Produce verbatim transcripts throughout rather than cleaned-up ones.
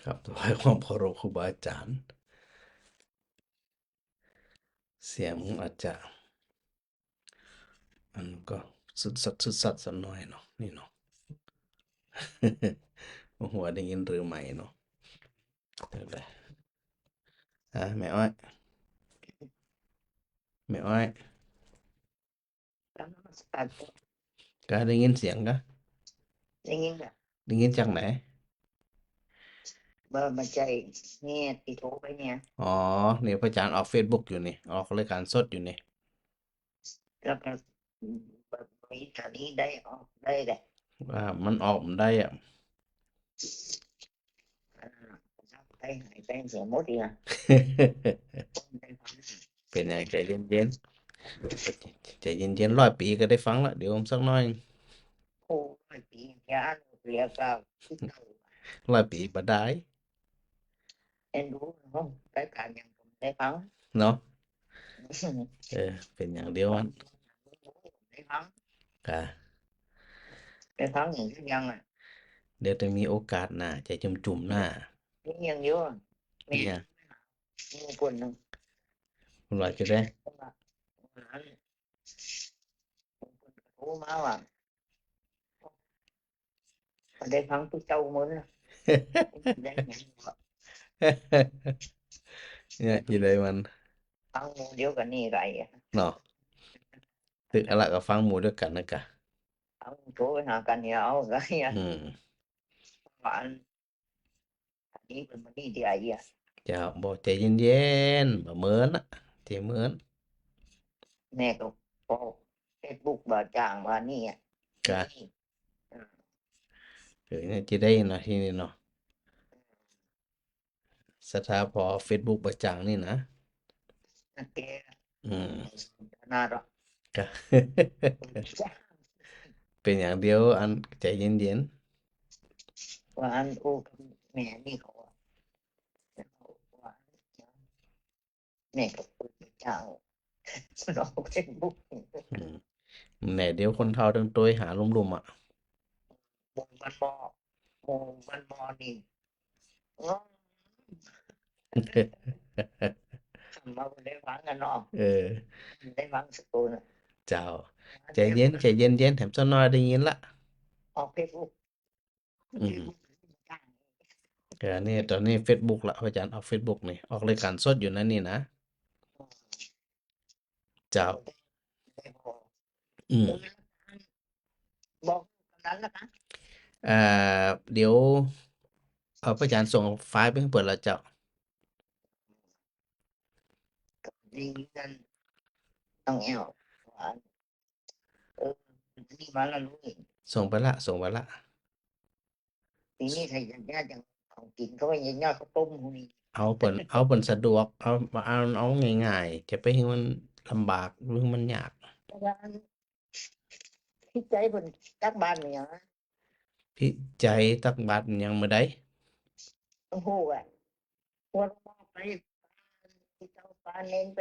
ครับ ถวายความเคารพครูบาอาจ๋ารย์ เสียงอาจจะ อันก็สุดสัดสุดสัดสักหน่อยเนาะ นี่เนาะ บ่ฮู้ว่าได้ยินหรือไม่เนาะ เดี๋ยวนะ อ่ะ แม่อ้อย แม่อ้อย กราบนมัสการเจ้า ก็ได้ยินเสียงกะ ได้ยินกะ ได้ยินจากไหน บ่ บ่ใจ้ เนี่ย ตี้โทรไปเนี่ย อ๋อ นี่พระอาจ๋ารย์ออกเฟซบุ๊กอยู่นี่ ออกรายการสดอยู่นี่ แล้วก็ บ่ บ่มีต๋อนนี้ได้ออกได้แหละ ว่ามันออกบ่ได้อะ อ่า หายไปเสียหมดอีกอะ เป๋นหยัง ใจ๋เย็นๆ ใจ๋เย็นๆ ร้อยปี๋ก็ได้ฟังละ เดี๋ยวสักหน่อย โอ้ ร้อยปี๋ เดี๋ยวอ่านเสียก็คิดเอา ร้อยปี๋บ่ได้ เอ็นดูเนาะ รายการหยังก็ได้ฟัง เนาะ เออ เป๋นอย่างเดียวอัน ได้ฟัง ค่ะ ได้ฟังอย่างเดียวอะ เดี๋ยวจะมีโอกาสหน้า จะจุ่มๆ หน้า นี่อย่างเดียวอะ มี เนี่ย มีคนหนึ่ง คนว่าจะได้ โทรมาว่า ได้ฟังผู้เจ้ามื้อนะ ได้หยังวะ เนี่ย อีใดมัน ฟังหมู่เดียวกั๋นนี่ไรอะ เนาะ ตึกอะละก็ฟังหมู่เดียวกั๋นนะกะ เอาโทรไปหากั๋นเนี่ย เอากะเนี่ย อืม ว่าอัน อันนี้เปิ้นบ่ดีตี้ใดอะ เจ้า บ่ ใจ๋เย็นๆ บ่เหมินอะ ใจ๋เหมิน แม่ก็บอกเฟซบุ๊กบ่าจ่างว่านี่อะ กะ นี่ เออ เออ เนี่ย จะได้เนาะ ตี้นี่เนาะ ศรัทธาผ่อเฟซบุ๊กบ่าจ่างนี่นะ โอเค อืม น่ารัก กะ เป๋นอย่างเดียวอันใจ๋เย็นๆ ว่าอันอู้กับแม่นี่เขาอะ ว่าแม่ก็คุยกับเจ้า นอกเฟซบุ๊ก อืม แหน่ เดี๋ยวคนเฒ่าตึงตวยหาลุ่มๆ อะ หมู่บ้านหม้อ หมู่บ้านหม้อนี่ อ๋อ มาได้ฟังกั๋นเนาะ เออ ได้ฟังสักคนน่ะ เจ้า ใจ๋เย็น ใจ๋เย็นๆ แถมสักหน่อยได้ยินละ ออกเฟซบุ๊ก อืม เออ นี่ ต๋อนนี้เฟซบุ๊กละ พระอาจ๋ารย์ออกเฟซบุ๊กนี่ ออกรายการสดอยู่นะนี่นะ เจ้า อืม บอกนั้นละคะ เอ่อ เดี๋ยว เอ่อ พระอาจ๋ารย์ส่งไฟล์ไปหื้อเปิ้นละเจ้า นี่นั่น ต้องแอว เออ นี่มาแล้วลูก ส่งไปละ ส่งไปละ ปี๋นี้ใครจะยอดยังของกิ๋น ก็ว่ายังยอดข้าวต้มพวกนี้ เอาเปิ้น เอาเปิ้นสะดวก เอา เอา เอาง่ายๆ จะไปหื้อมันลำบาก หื้อมันยาก แต่ว่าพี่ใจ๋เปิ้นตักบาตรมื้อหยังอะ พี่ใจ๋ตักบาตรมื้อหยัง มื้อใด โอ้โห อะ วันไป เจ้าปาเน้นไป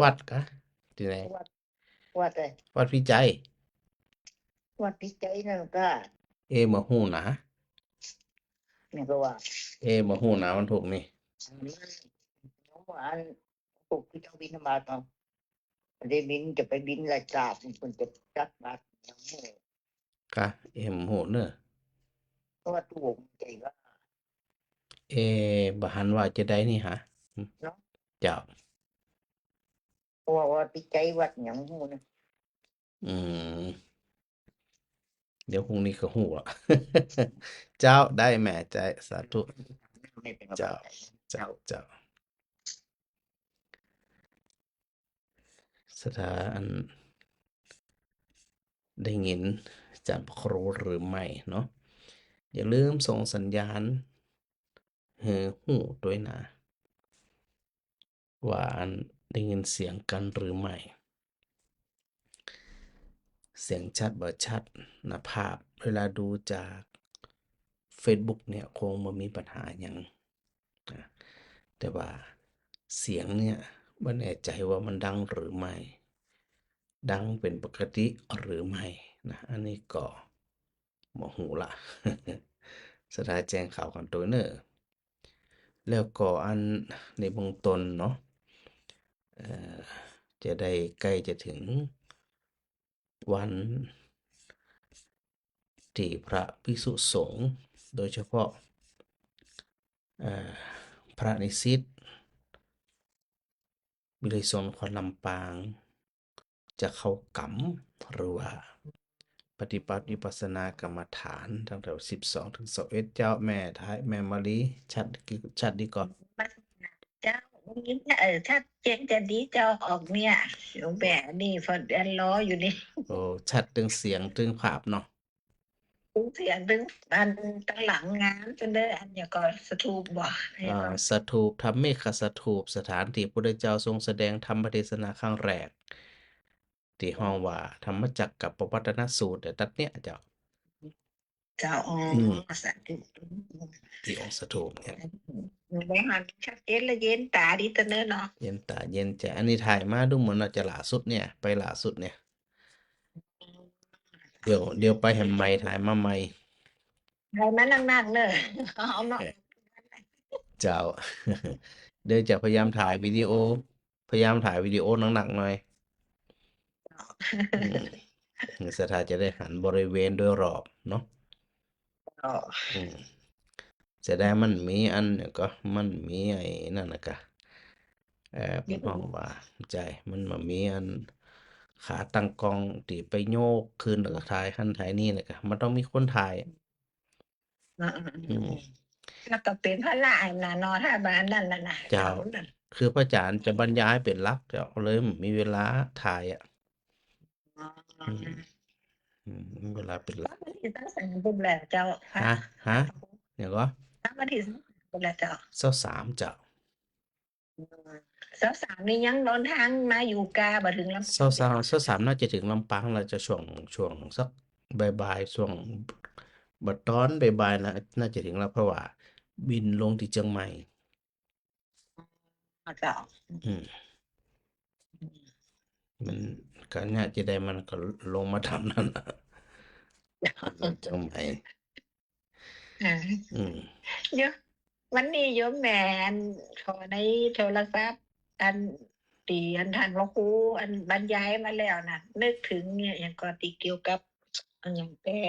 วัดกะ ตี้ไหน วัด วัดอะไร วัดพี่ใจ๋ วัดพี่ใจ๋นั่นกะ เอ บ่ฮู้นะ นี่ก็ว่า เอ บ่ฮู้นะ วันศุกร์นี่ อันนั้น เมื่อวาน พวกพี่เจ้าบิณฑบาตเนาะ ได้บิณ จะไปบิณหลายจาบ เปิ้นจะตักบาตรยังไง กะ เอ บ่ฮู้เน่อ เพราะว่าตั๋วมันใหญ่ว่า เอ บ่หันว่าจะได้นี่หา เนาะ เจ้า เพราะว่า ว่าพี่ใจ๋วัดหยังฮู้นะ อืม เดี๋ยวพรุ่งนี้ก็ฮู้ละ เจ้า ได้แม่ เจ้า สาธุ ไม่เป็นไร เจ้า เจ้า เจ้า ศรัทธาอันได้ยินอาจ๋ารย์พระครูหรือไม่เนาะ อย่าลืมส่งสัญญาณหื้อฮู้ตวยนะ ว่าอันได้ยินเสียงกั๋นหรือไม่ เสียงชัดบ่ชัดนะ ภาพเวลาดูจากเฟซบุ๊กเนี่ยคงบ่มีปัญหาหยัง นะ แต่ว่าเสียงเนี่ยบ่แน่ใจ๋ว่ามันดังหรือไม่ ดังเป๋นปกติหรือไม่ นะ อันนี้ก็บ่ฮู้ละ ศรัทธาแจ้งข่าวกั๋นตวยเน่อ แล้วก็อันในเบื้องต้นเนาะ เอ่อ จะได้ใก้จะเถิงวันตี้พระภิกษุสงฆ์ โดยเฉพาะ เอ่อ พระนิสิต วิทยาลัยสงฆ์นครลำปาง จะเข้ากรรม หรือว่าปฏิบัติวิปัสสนากรรมฐาน ตั้งแต่สิบสองเถิงซาวเอ็ด เจ้า แม่ไทย แม่มะลิ ชัด ชัดดีก่อ เจ้า วันนี้ เอ่อ ชัดเจนจะดีเจ้า ออกเนี่ย โยมแม่นี่พอเดือนรออยู่นี่ โอ้ ชัดตึงเสียงตึงภาพเนาะ ตึงเสียงตึง อันตังหลังงามจังเลย อันเนี่ยก็สถูปบ่ อ่า สถูป ธรรมิกสถูป สถานตี้พระพุทธเจ้าทรงแสดงธรรมเทศนาครั้งแรก ตี้ฮ้องว่าธรรมจักรกัปปวัตตนสูตร แต่ตั๊ดเนี่ยเจ้า เจ้า อ๋อ อืม สาธุ ตี้องค์สถูปเนี่ย ได้หันชัดเจนและเย็นต๋าดีตะเนินเนาะ เย็นต๋าเย็นใจ๋ อันนี้ถ่ายมาดูเหมือนว่าจะล่าสุดเนี่ย ไปล่าสุดเนี่ย เดี๋ยว เดี๋ยวไปแหมใหม่ ถ่ายมาใหม่ ถ่ายมานักๆ เน่อ เอาเนาะ เจ้า เดี๋ยวจะพยายามถ่ายวิดีโอ พยายามถ่ายวิดีโอหนักๆ หน่อย อืม ศรัทธาจะได้หันบริเวณโดยรอบเนาะ เจ้า อืม เสียดายมันมีอันเนี่ยก็ มันมีไอ้นั่นน่ะกะ เอ่อ เปิ้นฮ้องว่า ใจ้ มันบ่มีอันขาตั้งกล้องตี้ไปโยกขึ้นแล้วก็ถ่ายหั้นถ่ายนี่เลยกะ มันต้องมีคนถ่าย อ่าๆๆ อืม แล้วก็เป๋นภาระอันน่ะเนาะ ถ้าบ่าอันนั้นน่ะนะ เจ้า เจ้า คือพระอาจารย์จะบรรยายเป๋นหลัก เจ้า เลยบ่มีเวลาถ่ายอะ อ๋อ อืม อืม เวลาเป๋นหลัก วันตี้ซาวสามเปิ้นแหละเจ้า ฮะ ฮะ เดี๋ยวก่อน วันตี้ซาวสามเปิ้นแหละเจ้า ซาวสามเจ้า อืม ซาวสามนี่ยังเดินตางมาอยู่กาบ่เถิงลำปาง ซาวสาม ซาวสามน่าจะเถิงลำปางแล้วเจ้า ช่วง ช่วงสักบ่ายๆ ช่วง บ่ตอนบ่ายๆ น่ะ น่าจะเถิงแล้ว เพราะว่าบินลงตี้เจียงใหม่ อ๋อ เจ้า อืม อืม มันก็เนี่ยจะได้มันก็ลงมาต๋ามนั้นน่ะ เจ้า เจียงใหม่ อ่า อืม เดี๋ยว วันนี้โยมแม่อัน ขอในโทรศัพท์ อันตี้อันต้านพระครูอันบรรยายมาแล้วน่ะ นึกเถิงเนี่ย อะหยังก็ตี้เกี่ยวกับ อะหยังแต๊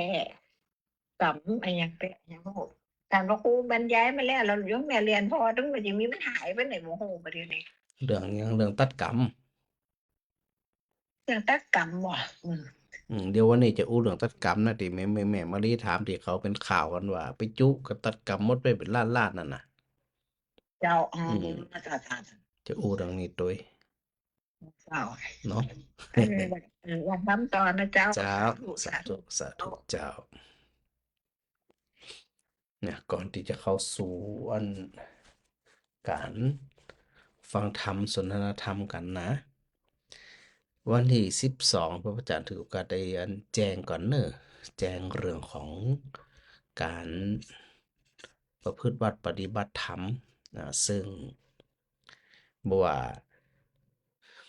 กรรม อะหยังแต๊ อะหยัง ต้านพระครูบรรยายมาแล้ว แล้วโยมแม่เรียนผ่อตึงมันจะมี มันหายไปไหนบ่ฮู้บ่าเดี๋ยวนี้ เรื่องหยัง เรื่องตัดกรรม เรื่องตัดกรรมบ่ อืม อืม เดี๋ยววันนี้จะอู้เรื่องตัดกรรมนะ ตี้แม่ แม่ แม่มะลิถาม ตี้เขาเป๋นข่าวกั๋นว่า ไปจุ๊กะตัดกรรมหมดไปเป๋นล้านๆ นั่นน่ะ เจ้า อ๋อ อืม เจ้า เจ้า จะอู้เรื่องนี้ตวย เจ้า เนาะ เออ เออ อย่าทำต่อนะเจ้า เจ้า สาธุ สาธุ สาธุ สาธุ เจ้า เนี่ย ก่อนตี้จะเข้าสู่อันก๋านฟังธรรมสนทนาธรรมกั๋นนะ วันตี้สิบสอง พระอาจารย์ถือโอกาสได้อันแจ้งก่อนเน่อ แจ้งเรื่องของก๋านประพฤติวัตรปฏิบัติธรรม อ่า ซึ่งบ่ว่า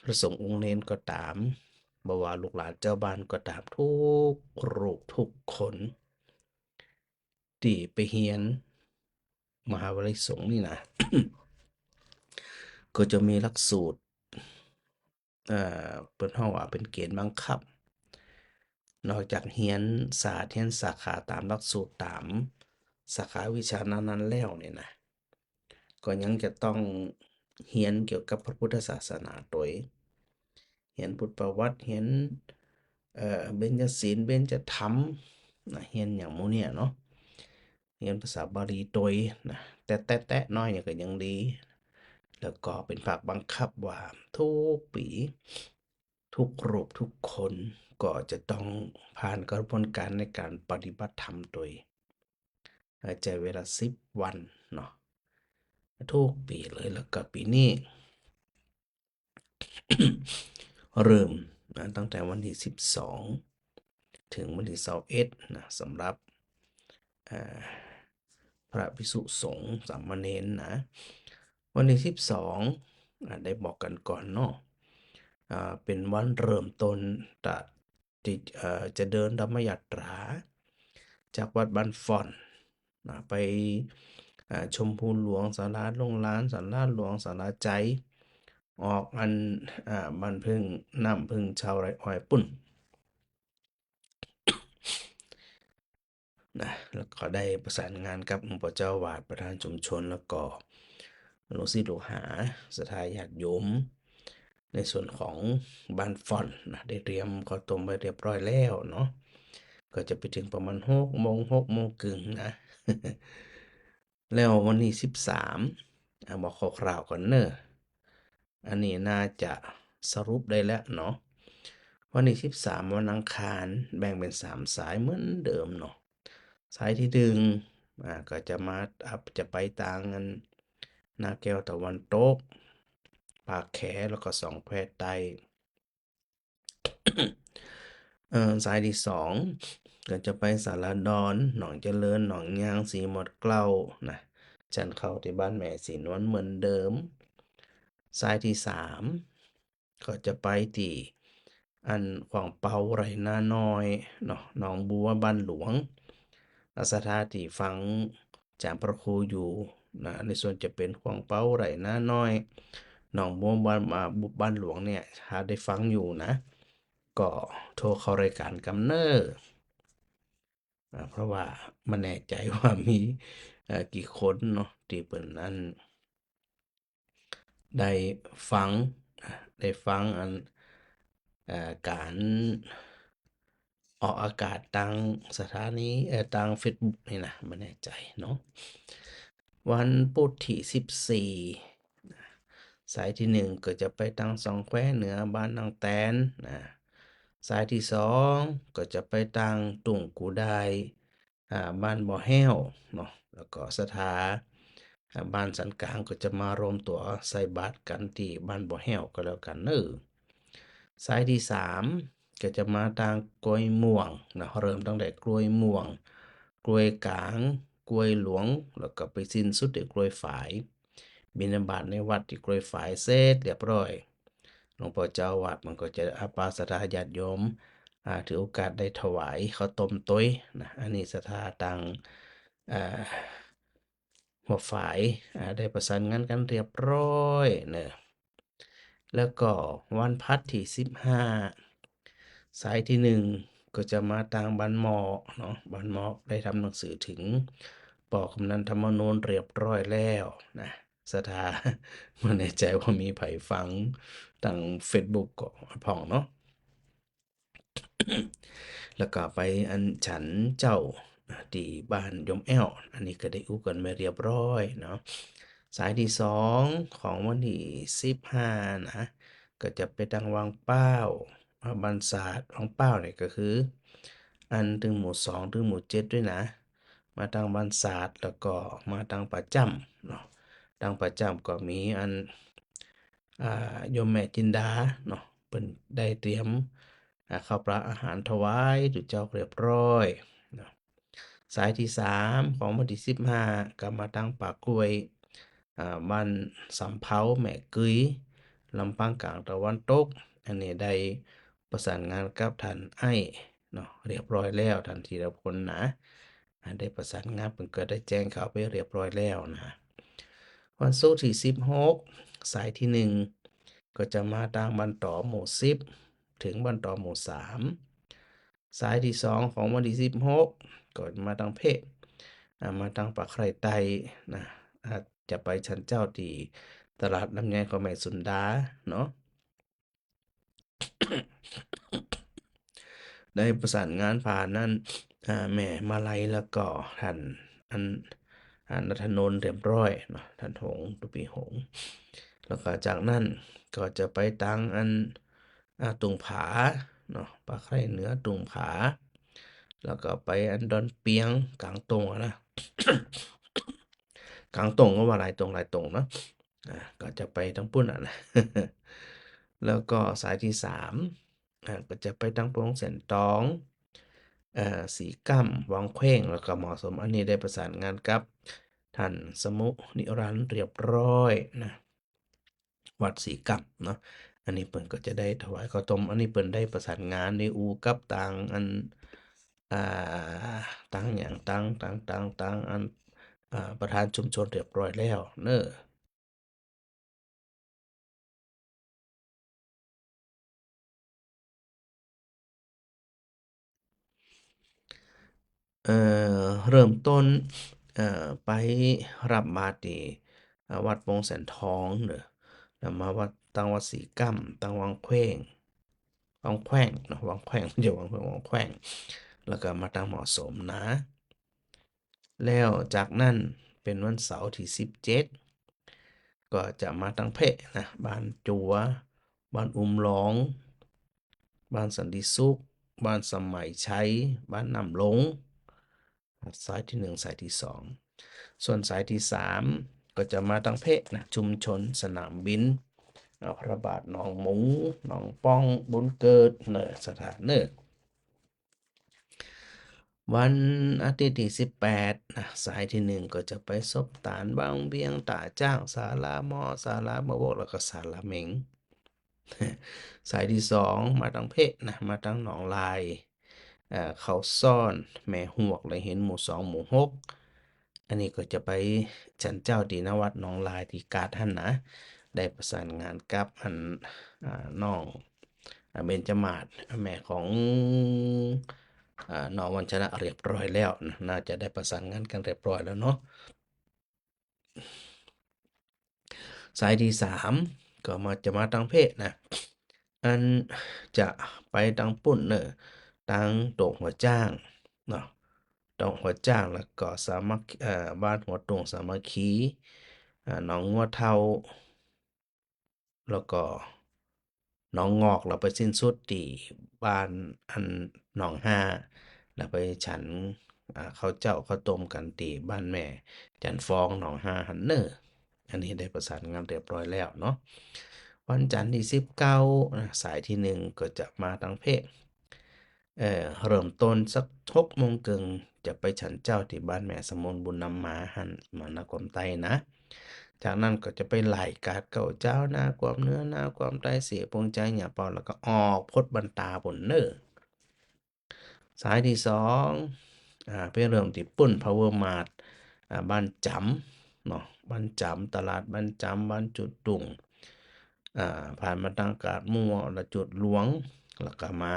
พระสงฆ์องค์เณรก็ต๋าม บ่ว่าลูกหลานเจ้าบ้านก็ต๋าม กู้รูปกู้คน ตี้ไปเฮียนมหาวิทยาลัยสงฆ์นี่นะ ก็จะมีหลักสูตร เอ่อ เปิ้นฮ้องว่าเป๋นเกณฑ์บังคับ นอกจากเฮียนศาสตร์ เฮียนสาขาต๋ามหลักสูตร ต๋ามสาขาวิชานั้นๆ แล้วเนี่ยนะ ก็ยังจะต้องเฮียนเกี่ยวกับพระพุทธศาสนาตวย เฮียนพุทธประวัติ เฮียน เอ่อ เบญจศีล เบญจธรรม นะ เฮียนอย่างหมู่เนี่ยเนาะ เฮียนภาษาบาลีตวยนะ แต๊ๆ ๆ หน้อยเนี่ยก็ยังดี แล้วก็เป๋นภาคบังคับว่ากู้ปี๋ กู้รูปกู้คนก็จะต้องผ่านกระบวนการในก๋านปฏิบัติธรรมตวย ใจ๊เวลาสิบวันเนาะ กู้ปี๋เลย แล้วก็ปี๋นี้ เริ่มนะ ตั้งแต่วันตี้สิบสองเถิงวันตี้ซาวเอ็ดนะ สำหรับ เอ่อ พระภิกษุสงฆ์สามเณรนะ วันตี้สิบสอง อ่ะ ได้บอกกั๋นก่อนเนาะ อ่า เป๋นวันเริ่มต้นตะ จะ เอ่อ จะเดินธรรมยาตราจากวัดบ้านฝ่อนนะ ไป อ่า ชมพูหลวง ศาลาโล่งลาน ศาลาหลวง ศาลาไจร์ ออกอัน อ่า บ้านผึ้ง น้ำผึ้งเชาไร่อ้อยปุ้น นะ แล้วก็ได้ประสานงานกับหลวงป้อเจ้าอาวาส ประธานชุมชน แล้วก็ลูกศิษย์ลูกหา ศรัทธาญาติโยม ในส่วนของบ้านฝ่อนนะ ได้เตรียมข้าวต้มไว้เรียบร้อยแล้วเนาะ ก็จะไปถึงประมาณหกโมง หกโมงครึ่งนะ แล้ววันที่สิบสาม อ่ะ บอกคร่าวๆ ก่อนเนอะ อันนี้น่าจะสรุปได้แล้วเนาะ วันที่สิบสาม วันอังคาร แบ่งเป็นสามสายเหมือนเดิมเนาะ สายที่หนึ่ง อ่า ก็จะมา อ่า จะไปตางอันนาแก้วตะวันตก ปากแข แล้วก็สองแควใต้ เอ่อ สายที่สอง ก็จะไปสาราดอน หนองเจริญ หนองยาง สีหมดเกล้านะ ฉันข้าวตี้บ้านแม่ศรีนวลเหมือนเดิม สายที่สาม ก็จะไปตี้อันขวางเปาไร่นาน้อยเนาะ หนองบัวบ้านหลวง ศรัทธาตี้ฟัง อาจ๋ารย์พระครูอยู่นะ ในส่วนจะเป๋นขวางเปาไร่นาน้อย หนองบัวบ้าน อ่า บ้านหลวงเนี่ย ถ้าได้ฟังอยู่นะ ก็โทรเข้ารายก๋านกำเน่อ อ่า เพราะว่าบ่แน่ใจ๋ว่ามี เอ่อ กี่คนเนาะ ตี้เปิ้นอัน ได้ฟัง ได้ฟังอัน เอ่อ ก๋านออกอากาศตางสถานี เอ่อ ตางเฟซบุ๊กนี่นะ บ่แน่ใจ๋เนาะ วันพุธตี้สิบสี่ สายที่หนึ่งก็จะไปตางสองแควเหนือบ้านนางแตนนะ สายที่สองก็จะไปตางตุ่งกูดาย อ่า บ้านบ่อแห้วเนาะ แล้วก็ศรัทธา อ่า บ้านสันกลางก็จะมารวมตั๋วใส่บาตรกั๋นตี้บ้านบ่อแห้วก็แล้วกั๋นเนาะ สายที่สามก็จะมาตางกลวยม่วงนะ เริ่มตั้งแต่กลวยม่วง กลวยก๋าง กลวยหลวง แล้วก็ไปสิ้นสุดตี้กลวยฝาย บิณฑบาตในวัดตี้กลวยฝายเสร็จเรียบร้อย หลวงป้อเจ้าวัดมันก็จะอาปาศรัทธาญาติโยม อ่า ถือโอกาสได้ถวายข้าวต้มตวยนะ อันนี้ศรัทธาตาง อ่า หัวฝาย อ่า ได้ประสานงานกั๋นเรียบร้อยเนอะ แล้วก็วันพัดตี้สิบห้า สายที่หนึ่งก็จะมาตางบ้านหม้อเนาะ บ้านหม้อได้ทำหนังสือเถิงป้อกำนันธรรมนูญเรียบร้อยแล้วนะ ศรัทธา บ่แน่ใจ๋ว่ามีใผฟังตางเฟซบุ๊กก่อพ่องเนาะ แล้วก็ไปอันฉันเจ้าตี้บ้านโยมแอ้ว อันนี้ก็ได้อู้กั๋นมาเรียบร้อยเนาะ สายตี้สองของวันตี้สิบห้านะ ก็จะไปตางวังเป้า อ่า บ้านสาด วังเป้าเนี่ยก็คือ อันตึงหมู่สองตึงหมู่เจ็ดตวยนะ มาตางบ้านสาด แล้วก็มาตางป่าจ้ำเนาะ ตางป่าจ้ำก็มีอัน อ่า โยมแม่จินดาเนาะ เปิ้นได้เตรียม อ่า ข้าวปลาอาหารถวายตุ๊เจ้าเรียบร้อยเนาะ สายตี้สามของวันตี้สิบห้าก็มาตางป่ากล้วย อ่า บ้านสำเภาแม่กึย ลำปางก๋างตะวันตก อันนี้ได้ประสานงานกับท่านไอ้เนาะ เรียบร้อยแล้ว ท่านธีรพลนะ อ่า ได้ประสานงาน เปิ้นก็ได้แจ้งข่าวไปเรียบร้อยแล้วนะ วันศุกร์ตี้สิบหก สายตี้หนึ่งก็จะมาตางบ้านต๋อหมู่สิบ เถิงบ้านต๋อหมู่สาม สายตี้สองของวันตี้สิบหกก็มาตางเพะ อ่า มาตางป่าไคร่ใต้นะ อ่า จะไปฉันเจ้าตี้ตลาดลำไยของแม่สุนดาเนาะ ได้ประสานงานผ่านอัน อ่า แม่มาลัย แล้วก็ท่านอัน อ่า ณัฐนนท์เรียบร้อยเนาะ ท่านหงส์ ตุปีหงส์ แล้วก็จากนั้นก็จะไปตางอัน อ่า ตุ่งผาเนาะ ป่าไคร่เหนือ ตุ่งผา แล้วก็ไปอันดอนเปียง ก๋างโต่งอะนะ ก๋างโต่งก็ว่าหลายโต่งหลายโต่งเนาะ อ่า ก็จะไปตางปุ้นอะนะ แล้วก็สายตี้สาม อ่า ก็จะไปตางปงเส้นตอง เอ่อ สีก้ำ วังแขว้ง แล้วก็เหมาะสม อันนี้ได้ประสานงานกับท่านสมุนิรันดร์เรียบร้อยนะ วัดสีก้ำเนาะ อันนี้เปิ้นก็จะได้ถวายข้าวต้ม อันนี้เปิ้นได้ประสานงานได้อู้กับตางอัน อ่า ตางหยัง ตาง ตาง ตาง ตางอัน อ่า ประธานชุมชนเรียบร้อยแล้วเนาะ เอ่อ เริ่มต้น เอ่อ ไปฮับบาตรตี้ อ่า วัดโป่งแสนทองเนาะ แล้วมาวัด ตังวัดสีก้ำ ตังวังแขว้ง วังแขว้งเนาะ วังแขว้ง บ่ใจ้วังแขว้ง วังแขว้ง แล้วก็มาตังหมอสมนะ แล้วจากนั้นเป๋นวันเสาร์ตี้สิบเจ็ด ก็จะมาตังแพะนะ บ้านจัว บ้านอุมหลอง บ้านสันติสุข บ้านสมัยชัย บ้านน้ำหลง สายตี้หนึ่ง สายตี้สอง ส่วนสายตี้สามก็จะมาตังแพะนะ ชุมชนสนามบิน อ่า พระบาทหนองหมู หนองป้อง บุญเกิดเนาะ สถานเนาะ วันอาทิตย์ตี้สิบแปดนะ สายตี้หนึ่งก็จะไปสบตานวังเวียง ตาจ้าง ศาลาหมอ ศาลาบ่าวก แล้วก็ศาลาเหม็ง สายตี้สองมาตังแพะนะ มาตังหนองลาย เอ่อ เขาซ้อน แม่ฮวก และเห็นหมู่สอง หมู่หก อันนี้ก็จะไปฉันเจ้าตี้หน้าวัดหนองลายตี้กาดหั้นนะ ได้ประสานงานกับอัน อ่า น้อง อ่า เบญจมาศ แม่ของ อ่า น้องวัญชนะเรียบร้อยแล้วนะ น่าจะได้ประสานงานกั๋นเรียบร้อยแล้วเนาะ สายตี้สามก็มา จะมาตังแพะนะ อันจะไปตังปุ้นเนาะ ตังโต๊ะหัวจ้างเนาะ โต๊ะหัวจ้าง แล้วก็สามัค เอ่อ บ้านหัวตุ่งสามัคคี อ่า หนองงัวเฒ่า แล้วก็หนองงอก แล้วไปสิ้นสุดตี้บ้านอันหนองฮา แล้วไปฉัน อ่า ข้าวเจ้าข้าวต้มกั๋นตี้บ้านแม่จันทร์ฟอง หนองฮาหั้นเนาะ อันนี้ได้ประสานงานเรียบร้อยแล้วเนาะ วันจันทร์ตี้สิบเก้านะ สายตี้หนึ่งก็จะมาตังแพะ เอ่อ เริ่มต้นสักหกโมงเกิ่ง จะไปฉันเจ้าตี้บ้านแม่สมุนบุญนำมาหั้น มานาความใต้นะ จากนั้นก็จะไปไหล่กาดเก้าเจ้า นาความเหนือ นาความใต้ เสียปงใจ หญ้าเป่า แล้วก็ออกพดบันตาปุ้นเนาะ สายตี้สอง อ่า ไปเริ่มตี้ปุ้น พาวเวอร์มาร์ท อ่า บ้านจ๋ำเนาะ บ้านจ๋ำ ตลาดบ้านจ๋ำ บ้านจุดตุ่ง อ่า ผ่านมาตังกาดมั่ว แล้วจุดหลวง แล้วก็มา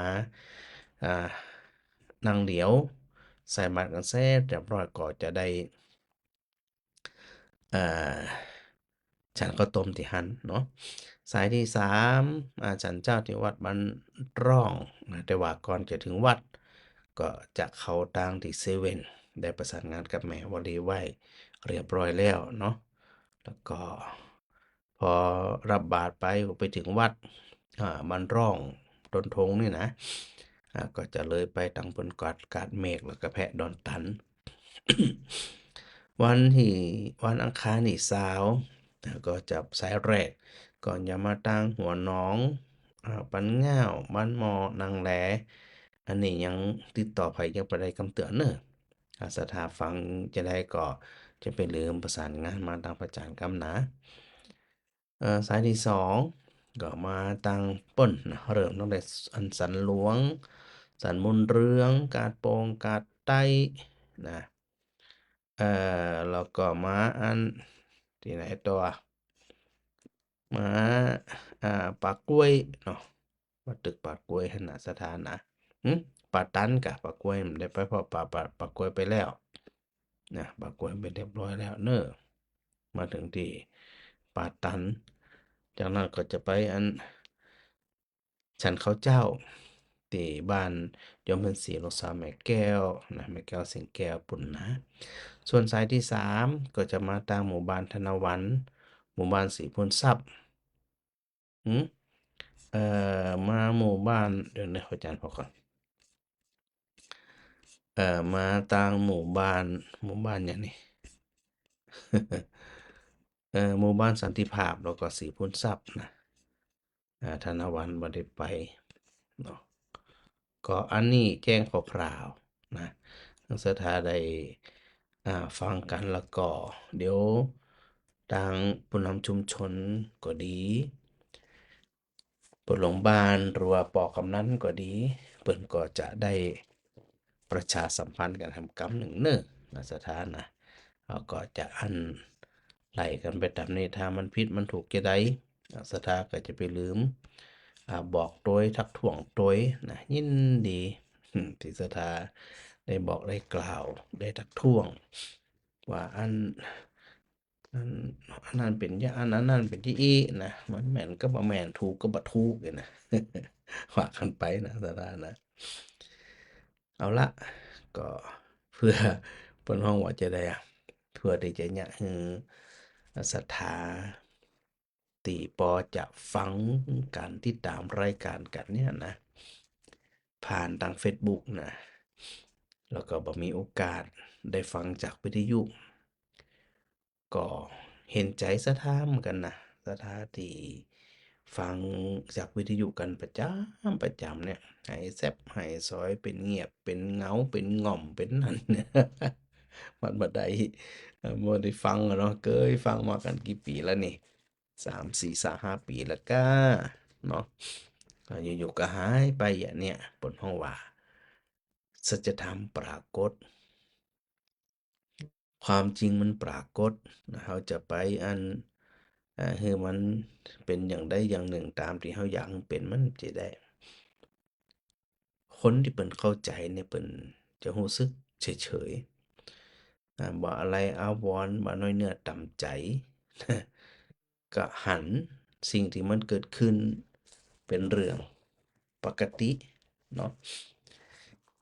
อ่า นั่งเหลียว ใส่บาตรกั๋นเสร็จเรียบร้อยก็จะได้ เอ่อ ฉันข้าวต้มตี้หั้นเนาะ สายตี้สาม อ่า ฉันเจ้าตี้วัดบ้านร่องนะ แต่ว่าก่อนจะถึงวัด ก็จะเข้าตังตี้เซเว่น ได้ประสานงานกับแม่วลีไว้เรียบร้อยแล้วเนาะ แล้วก็ พอฮับบาตรไปก็ไปเถิงวัด อ่า บ้านร่องต้นทงนี่นะ อ่า ก็จะเลยไปตังเปิ้นกาด กาดเมฆ แล้วก็แพะดอนตัน วันตี้ วันอังคารตี้ซาว อ่า ก็จะสายแรก ก็จะมาตังหัวหนอง อ่า ปันง่าว บ้านหม้อ นางแล อันนี้ยังติดต่อใผยังบ่ได้กำเตือนเนาะ อ่า ศรัทธาฟังจะได้ก็จะไปลืมประสานงานมาตังพระอาจารย์กำนะ เอ่อ สายตี้สองก็มาตังปุ้นนะ เริ่มตั้งแต่อันสันหลวง สันบุญเรือง กาดโป่ง กาดใต้นะ เอ่อ แล้วก็มาอันตี้ไหนต่อ มา อ่า ป่ากล้วยเนาะ มาตึกป่ากล้วยหั้นนะ ศรัทธานะ หึ ป่าตันก่ะ ป่ากล้วยมันได้ไป เพราะป่า ป่า ป่ากล้วยไปแล้วนะ ป่ากล้วยไปเรียบร้อยแล้วเนาะ มาเถิงตี้ป่าตัน จากนั้นก็จะไปอัน ฉันข้าวเจ้า ตี้บ้านโยมเพ็ญศรีลูกสาวแม่แก้วนะ แม่แก้วสิงแก้วปุ้นนะ ส่วนสายตี้สามก็จะมาตังหมู่บ้านธนวัน หมู่บ้านศรีพูนทรัพย์ หืม เอ่อ มาหมู่บ้าน เดี๋ยวนะ ขออาจ๋ารย์พอก่อน เอ่อ มาตังหมู่บ้าน หมู่บ้านหยังนี่ เอ่อ หมู่บ้านสันติภาพ แล้วก็ศรีพูนทรัพย์นะ อ่า ธนวันบ่ได้ไปเนาะ ก็อันนี้แจ้งคร่าวๆนะ ศรัทธาได้ อ่า ฟังกั๋น แล้วก็เดี๋ยวตางผู้นำชุมชนก็ดี ป้อโรงบาลหรือว่าป้อกำนันก็ดี เปิ้นก็จะได้ประชาสัมพันธ์กั๋นแหมกำนึ่งเน่อ นะ ศรัทธานะ เฮาก็จะอั้นไล่กั๋นไปต๋ามนี้ ถ้ามันผิดมันถูกจาใด นะ ศรัทธาก็จะไปลืม อ่า บอกตวย ทักท้วงตวยนะ ยินดี อืม ตี้ศรัทธาได้บอกได้กล่าว ได้ทักท้วง ว่าอัน อัน อันนั้นเป๋นจาอั้น อันนั้นเป๋นจาอี้นะ มันแม่นก็บ่แม่น ถูกก็บ่ถูกเนี่ยนะ ว่ากั๋นไปนะ ศรัทธานะ เอาละ ก็เปื้อ เปิ้นฮ้องว่าจาใดอะ เปื้อตี้จะเยียะหื้อศรัทธา ตี้ปอจะฟังก๋านติดต๋ามรายก๋านกั๋นเนี่ยนะ ผ่านตางเฟซบุ๊กนะ แล้วก็บ่มีโอกาสได้ฟังจากวิทยุ ก็เห็นใจ๋ศรัทธาเหมือนกั๋นนะ ศรัทธาตี้ฟังจากวิทยุกั๋นประจ๋ำประจ๋ำเนี่ย ไหแซบไหสอย เป๋นเงียบ เป๋นเหงา เป๋นง่อม เป๋นนั่นเนี่ย มันบ่ได้ เอ่อ บ่ได้ฟังอะเนาะ เกยฟังมากั๋นกี่ปี๋แล้วนี่ สาม สี่ สาม ห้าปี๋แล้วก้า เนาะ อ่า อยู่ๆ ก็หายไปอย่างเนี้ย เปิ้นฮ้องว่า สัจธรรมปรากฏ ความจริงมันปรากฏนะ เฮาจะไปอัน อ่า หื้อมันเป๋นอย่างใดอย่างนึ่งต๋ามตี้เฮาอยากหื้อเป๋น มันจะได้ คนตี้เปิ้นเข้าใจ๋เนี่ย เปิ้นจะฮู้สึกเฉยๆ อ่า บ่อะไรอาวรณ์ บ่น้อยเนื้อต่ำใจ๋ ก็หันสิ่งตี้มันเกิดขึ้นเป๋นเรื่องปกติเนาะ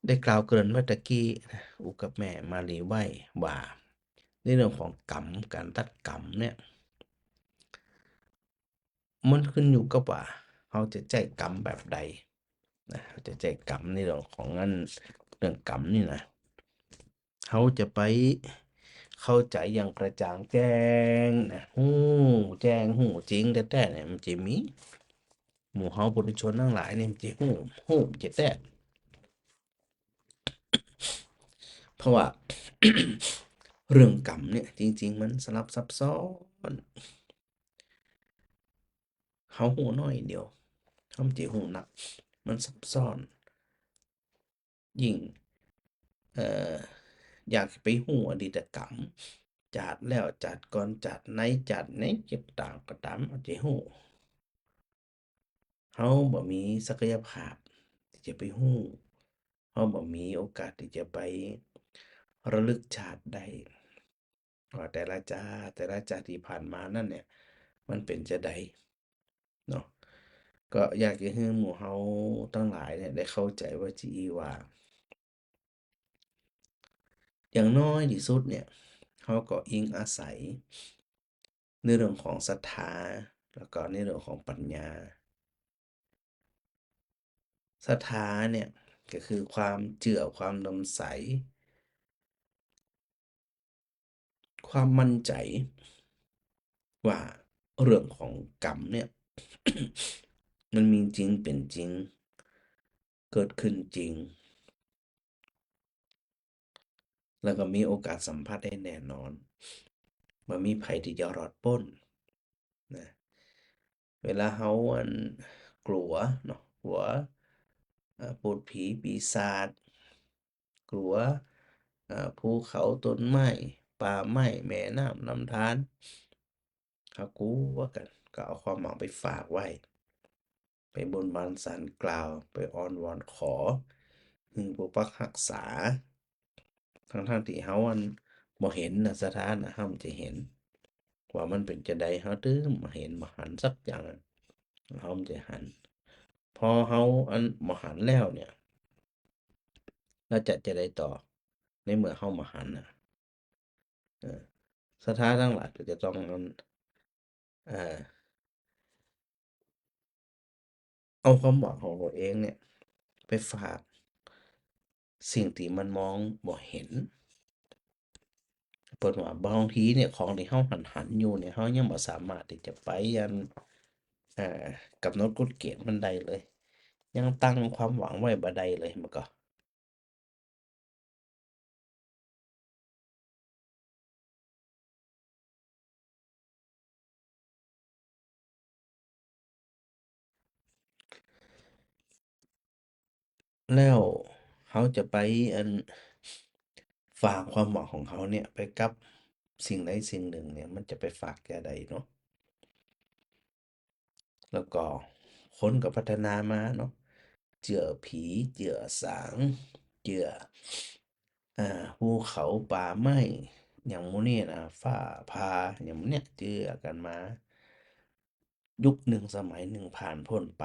ได้กล่าวเกริ่นไว้ตะกี้นะ อู้กับแม่มาลีไว้ว่า ในเรื่องของกรรม ก๋านตัดกรรมเนี่ย มันขึ้นอยู่กับว่าเฮาจะใจ๊กรรมแบบใดนะ เฮาจะใจ๊กรรมในเรื่องของอัน เรื่องกรรมนี่นะ เฮาจะไปเข้าใจ๋อย่างกระจ่างแจ้งนะ ฮู้แจ้ง ฮู้จริงแต๊ๆ เนี่ย มันจะมี หมู่เฮาปุถุชนตังหลายเนี่ย มันจะฮู้ ฮู้จะแต๊ เพราะว่า เรื่องกรรมเนี่ย จริงๆ มันสลับซับซ้อน เฮาฮู้น้อยเดียว เฮาบ่จะฮู้นัก มันซับซ้อน ยิ่ง เอ่อ อยากไปฮู้อดีตกรรม จาติแล้วจาติก่อน จาติไหนจาติไหน จะต่างก็ต๋าม เอาจะฮู้ เฮาบ่มีศักยภาพตี้จะไปฮู้ เฮาบ่มีโอกาสตี้จะไประลึกชาติได้ ว่าแต่ละจาติ แต่ละจาติตี้ผ่านมานั้นเนี่ย มันเป๋นจาใดเนาะ ก็อยากจะหื้อหมู่เฮาตังหลายเนี่ยได้เข้าใจ๋ว่า จีอีว่า อย่างน้อยตี้สุดเนี่ย เฮาก็อิงอาศัยในเรื่องของศรัทธา แล้วก็ในเรื่องของปัญญา ศรัทธาเนี่ยก็คือความเจื้อ ความเลื่อมใส ความมั่นใจ๋ว่าเรื่องของกรรมเนี่ย มันมีจริง เป๋นจริง เกิดขึ้นจริง แล้วก็มีโอกาสสัมผัสได้แน่นอน บ่มีใผตี้จะรอดป๊นนะ เวลาเฮาอันกลัวเนาะ กลัว เอ่อ ปูดผีปีศาจ กลัว เอ่อ ภูเขาต้นไม้ ป่าไม้ แม่น้ำลำธาร เฮากลัวกั๋น ก็เอาความหวังไปฝากไว้ ไปบนบานศาลกล่าว ไปอ้อนวอนขอ หื้อปกปักฮักษา ทั้งๆ ตี้เฮาอันบ่เห็นนะ ศรัทธานะ เฮาบ่จะเห็น ว่ามันเป๋นจาใด เฮาตึงบ่เห็น บ่หันสักอย่าง เฮาบ่จะหัน พอเฮาอันบ่หันแล้วเนี่ย แล้วจะจาใดต่อ ในเมื่อเฮาบ่หันน่ะ เออ ศรัทธาตังหลายก็จะต้องอัน เอ่อ เอาความหวังของตัวเองเนี่ย ไปฝากสิ่งตี้มันมองบ่เห็น เปิ้นว่าบางทีเนี่ย ของตี้เฮาหันๆ อยู่เนี่ย เฮายังบ่สามารถตี้จะไปอัน เอ่อ ก๋ำหนดกฎเกณฑ์มันได้เลย ยังตั้งความหวังไว้บ่ได้เลย มันก็ แล้วเฮาจะไปอัน ฝากความหวังของเฮาเนี่ยไปกับสิ่งใดสิ่งหนึ่งเนี่ย มันจะไปฝากจะใดเนาะ แล้วก็คนก็พัฒนามาเนาะ เจื้อผี เจื้อสาง เจื้อ อ่า ภูเขาป่าไม้ อย่างหมู่นี้นะ ฟ้าผ่า อย่างหมู่เนี้ย เจื้อกั๋นมา ยุคหนึ่งสมัยหนึ่งผ่านพ้นไป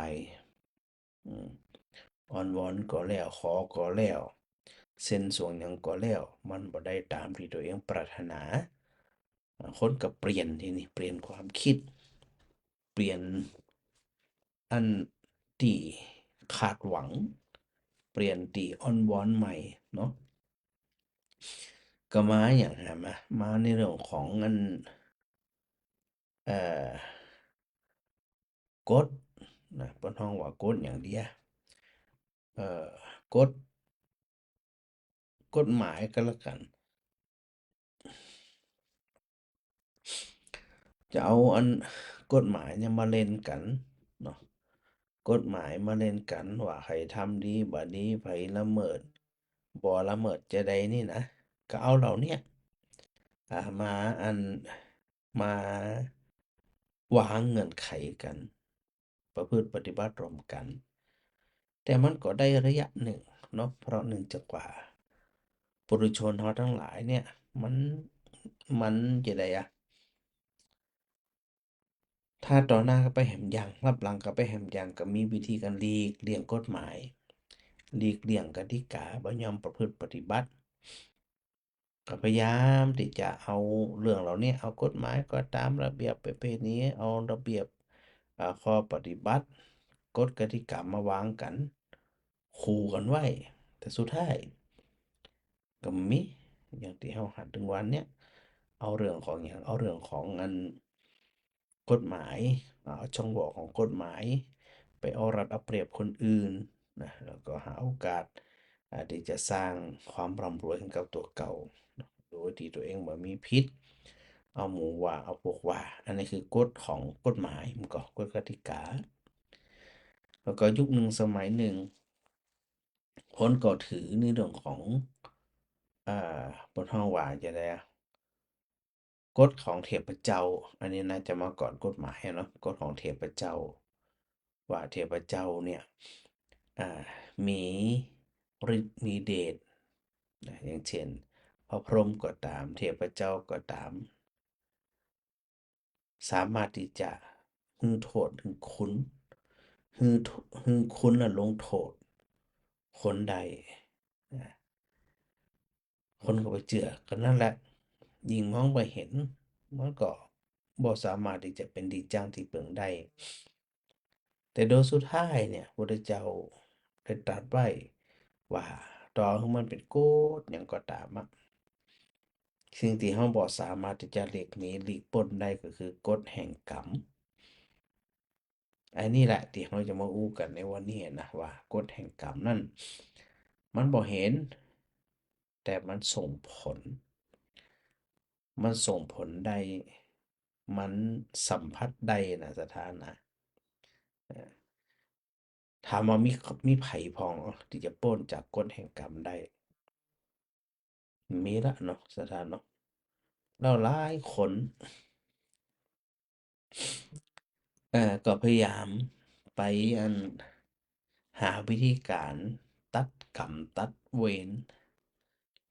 อืม อ้อนวอนก็แล้ว ขอก็แล้ว เส้นสวงหยังก็แล้ว มันบ่ได้ต๋ามตี้ตั๋วเองปรารถนา อ่า คนก็เปลี่ยนทีนี้ เปลี่ยนความคิด เปลี่ยนอันตี้คาดหวัง เปลี่ยนตี้อ้อนวอนใหม่เนาะ ก็มาอย่างหามา มาในเรื่องของอัน เอ่อ กฎนะ เปิ้นฮ้องว่ากฎอย่างเดียว เอ่อ กฎ กฎหมายก็แล้วกั๋น จะเอาอันกฎหมายเนี่ยมาเล่นกั๋นเนาะ กฎหมายมาเล่นกั๋นว่าใผทำดีบ่ดี ใผละเมิดบ่ละเมิดจะใดนี่นะ ก็เอาเหล่าเนี้ย อ่า มาอัน มาวางเงื่อนไขกั๋น ประพฤติปฏิบัติร่วมกั๋น แต่มันก็ได้ระยะหนึ่งเนาะ เพราะเนื่องจากว่าปุถุชนเฮาตังหลายเนี่ย มัน มันจะใดอะ ถ้าต่อหน้าก็ไปแหมยัง ลับหลังก็ไปแหมยัง ก็มีวิธีก๋านหลีกเลี่ยงกฎหมาย หลีกเลี่ยงกติกา บ่ยอมประพฤติปฏิบัติ ก็พยายามตี้จะเอาเรื่องเหล่านี้ เอากฎหมายก็ต๋าม ระเบียบประเพณี เอาระเบียบ อ่า ข้อปฏิบัติ กฎกติกามาวางกั๋น ขู่กั๋นไว้ แต่สุดท้ายก็มี อย่างตี้เฮาหันตึงวันเนี่ย เอาเรื่องของหยัง เอาเรื่องของอัน กฎหมาย เอาช่องโหว่ของกฎหมาย ไปเอารัดเอาเปรียบคนอื่นนะ แล้วก็หาโอกาส อ่า ตี้จะสร้างความร่ำรวยให้กับตั๋วเก่า โดยตี้ตั๋วเองบ่มีผิด เอาหมู่ว่า เอาพวกว่า อันนี้คือกฎของกฎหมาย มันก็กฎกติกา แล้วก็ยุคหนึ่งสมัยหนึ่ง คนก็ถือในเรื่องของ อ่า เปิ้นฮ้องว่าจะใดอะ กฎของเทพเจ้า อันนี้น่าจะมาก่อนกฎหมายเนาะ กฎของเทพเจ้า ว่าเทพเจ้าเนี่ย อ่า มีฤทธิ์มีเดชนะ อย่างเช่น พระพรหมก็ต๋าม เทพเจ้าก็ต๋าม สามารถตี้จะหื้อโต้ษ หื้อคุณ หื้อโต้ษ หื้อคุณและลงโต้ษคนได้นะ คนก็ไปเจื้อกั๋นนั่นแหละ ยิ่งมองบ่เห็น มันก็บ่สามารถตี้จะเป๋นตี้จ้างตี้เปิงได้ แต่โดยสุดท้ายเนี่ย พระพุทธเจ้าได้ตรัสไว้ว่า ต่อหื้อมันเป๋นกฎหยังก็ต๋ามอะ สิ่งตี้เฮาบ่สามารถตี้จะหลีกหนีหลีกป๊นได้ก็คือกฎแห่งกรรม อันนี้แหละตี้เฮาจะมาอู้กั๋นในวันนี้นะ ว่ากฎแห่งกรรมนั้น มันบ่เห็น แต่มันส่งผล มันส่งผลได้ มันสัมผัสได้นะ ศรัทธานะ เอ่อ ถามว่ามี มีใผพ่องตี้จะป๊นจากกฎแห่งกรรมได้ มีละเนาะ ศรัทธาเนาะ แล้วหลายคน เอ่อ ก็พยายามไปอัน หาวิธีก๋านตัดกรรมตัดเวร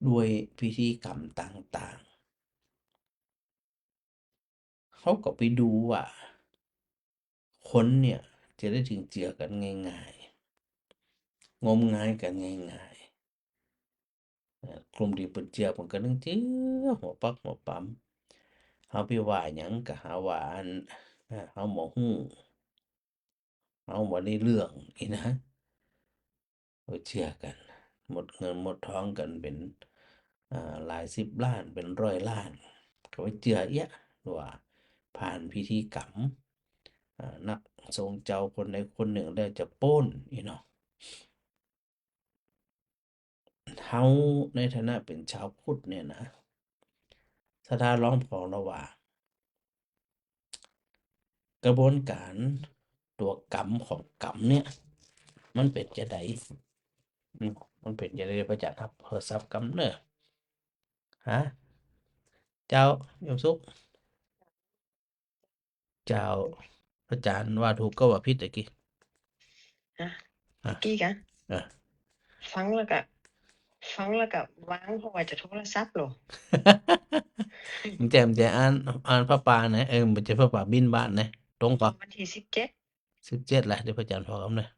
ด้วยพิธีกรรมต่างๆ เฮาก็ไปดูว่า คนเนี่ยจะได้เถิงเจื้อกั๋นง่ายๆ งมงายกั๋นง่ายๆ เอ่อ กลุ่มตี้เปิ้นเจื้อเปิ้นก็นึ่งเจื้อหัวปักหัวปำ เฮาไปว่าหยังก็หาว่าอัน เอ่อ เฮาบ่ฮู้ เฮาบ่ได้เรื่องอี้นะ ไปเจื้อกั๋น หมดเงินหมดทองกั๋นเป๋น อ่า หลายสิบล้าน เป๋นร้อยล้าน ก็ไปเจื้อเอี้ยะว่าผ่านพิธีกรรม อ่า นักสงฆ์เจ้าคนใดคนนึ่งแล้วจะป๊นอี้เนาะ เฮาในฐานะเป๋นชาวพุทธเนี่ยนะ ศรัทธาลองผ่องระหว่าง กระบวนก๋านตั๋วกรรมของกรรมเนี่ย มันเป๋นจะใด อืม มันเป๋นจะใด พระอาจารย์ฮับโทรศัพท์กำเน่อ ฮะ เจ้า โยมสุข เจ้า พระอาจารย์ว่าถูกก็ว่าผิดตะกี้ ฮะ อ่ะ ตะกี้กะ เออ ฟังแล้วก็ ฟังแล้วก็วาง เพราะว่าจะโทรศัพท์โหละ มันจะ มันจะอ่าน อ่านผ้าป่านะ เออ มันจะผ้าป่าบิณฑบาตนะ ตรงก่อ วันตี้สิบเจ็ด สิบเจ็ดแหละ เดี๋ยวพระอาจารย์พอกำเน่อ